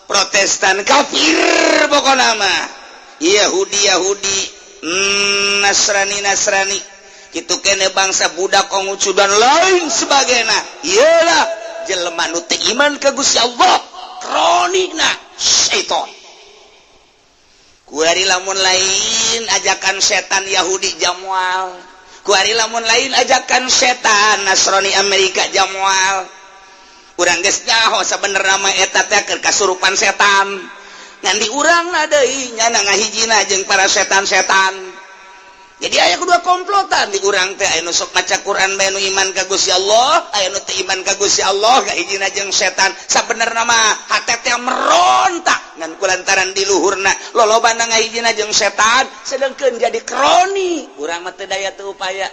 Protestan kafir, pokona mah Yahudi Yahudi, Nasrani Nasrani gitu kene, bangsa budak Konghucu dan lain sebagainya, iyalah jelema nu teu iman ka Gusti Allah, kronina syaiton. Kuari lamun lain ajakan setan Yahudi jamual, kuari lamun lain ajakan setan Nasrani Amerika jamual. Urang geus nyaho sabenerna mah eta teh keur kasurupan setan, ngan di urang deui nyana ngahijina jeung para setan-setan. Jadi aya kedua komplotan di urang teh, aya nu sok maca Quran bae, nu iman ka Gusti Allah, aya nu teu iman ka Gusti Allah, ngahijina jeung setan. Sabenerna mah hate teh merontak, ngan kulantaran di luhurna lolobana ngahijina jeung setan, sedengkeun jadi kroni urang mah teu daya teu upaya.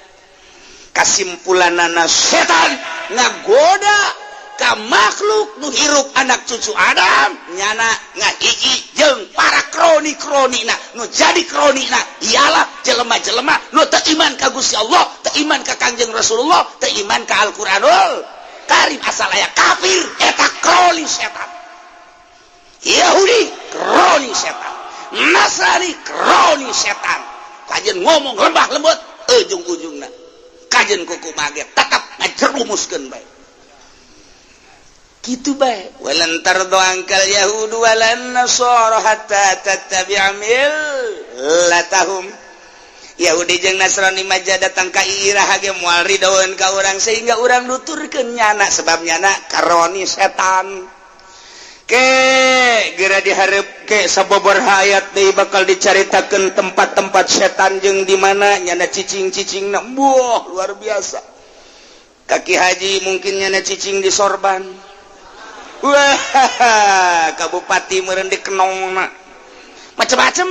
Kasimpulanana, setan ngagoda ka makhluk nu hirup, anak cucu Adam, nyana ngahiji jeung para kroni-kroni. Na nu jadi kroni na ialah jelema-jelema nu teu iman ka Gusti Allah, teu iman ka Kangjeng Rasulullah, teu iman ka Al-Qur'anul Karim. Asal aya kafir, eta kroni setan. Yahudi kroni setan, Nasrani kroni setan. Kajen ngomong lembah lembut, ujung-ujungna kajen kuku mage tetap ngajerumuskeun bae gitu bae. Walan tardo angkal yahudu walan nasara hatta tattabi'a millatahum. Yahudi jeung Nasrani maja datang ka iraha ge moal ridoeun ka urang sehingga urang nuturkeun nyana, sebab nyana karoni setan. Ke geura dihareup ke sabobor hayat deui bakal dicaritakeun tempat-tempat setan jeung di mana nyana cicing-cicing. Buah, luar biasa. Kaki haji mungkin nyana cicing di sorban. Wah, kabupati meureun di kenong, macem-macem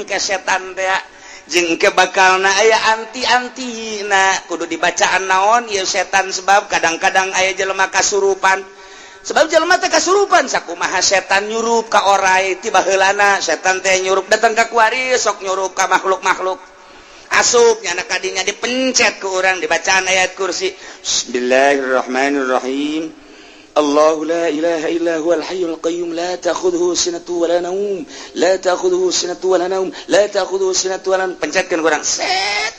ke setan teh. Jeung ke bakalna aya anti-anti na kudu dibacaan naon ieu setan, sebab kadang-kadang aya jelema kasurupan, sebab jelema teh kasurupan. Sakumaha setan nyurup ka orai ti baheulana, setan teh nyurup datang ka kuari, sok nyurup ka makhluk-makhluk, asup nyana kadinya, dipencet ke urang, dibacaan ayat kursi. Bismillahirrahmanirrahim. الله لا إله إلا هو الحي القيوم، لا تأخذه سنة ولا نوم، لا تأخذه سنة ولا نوم، لا تأخذه سنة ولا نوم. Pencetkan kurang set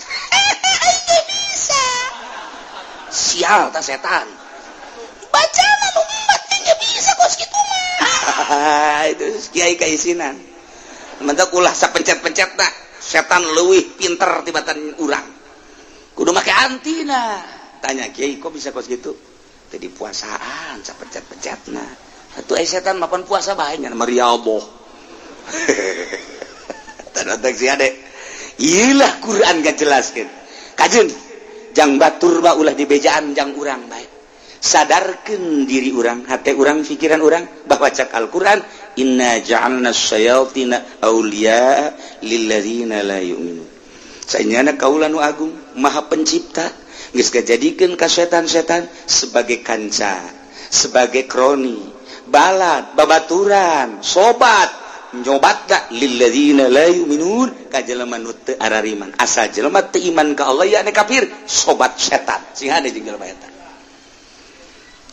bisa sial tak setan baca nu nggak bisa kos gitu mah. Itu kiai kaisinan mantap, ulah sapencet-pencet tak setan leuwih pinter tibatan urang, kudu make antina. Tanya kiai, kok bisa kos gitu? Tadi puasaan sapencet-pencet. Nah, satu eh setan mapan puasa bae nya meriaboh. Tanda si ade ilah Quran gak jelaskan kajen jang batur ba ulah dibejaan jang urang bae. Sadarkan diri urang, hati urang, pikiran urang bahwa cak Al-Quran, inna ja'alna syayatina awliya lilladzina la yu'minun. Sanyana kaula nu agung maha pencipta geus ngajadikeun ka setan-setan sebagai kanca, sebagai kroni, balad, babaturan, sobat nyobat gak lilladzina la yu'minun, ka jelema nu teu arariman. Asal jelema teu iman ka Allah, ya kafir, sobat setan. Sing hade jeung jelema eta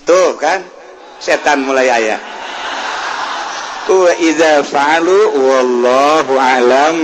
tuh kan setan mulai aya. Wa idza fa'alu wallahu alam.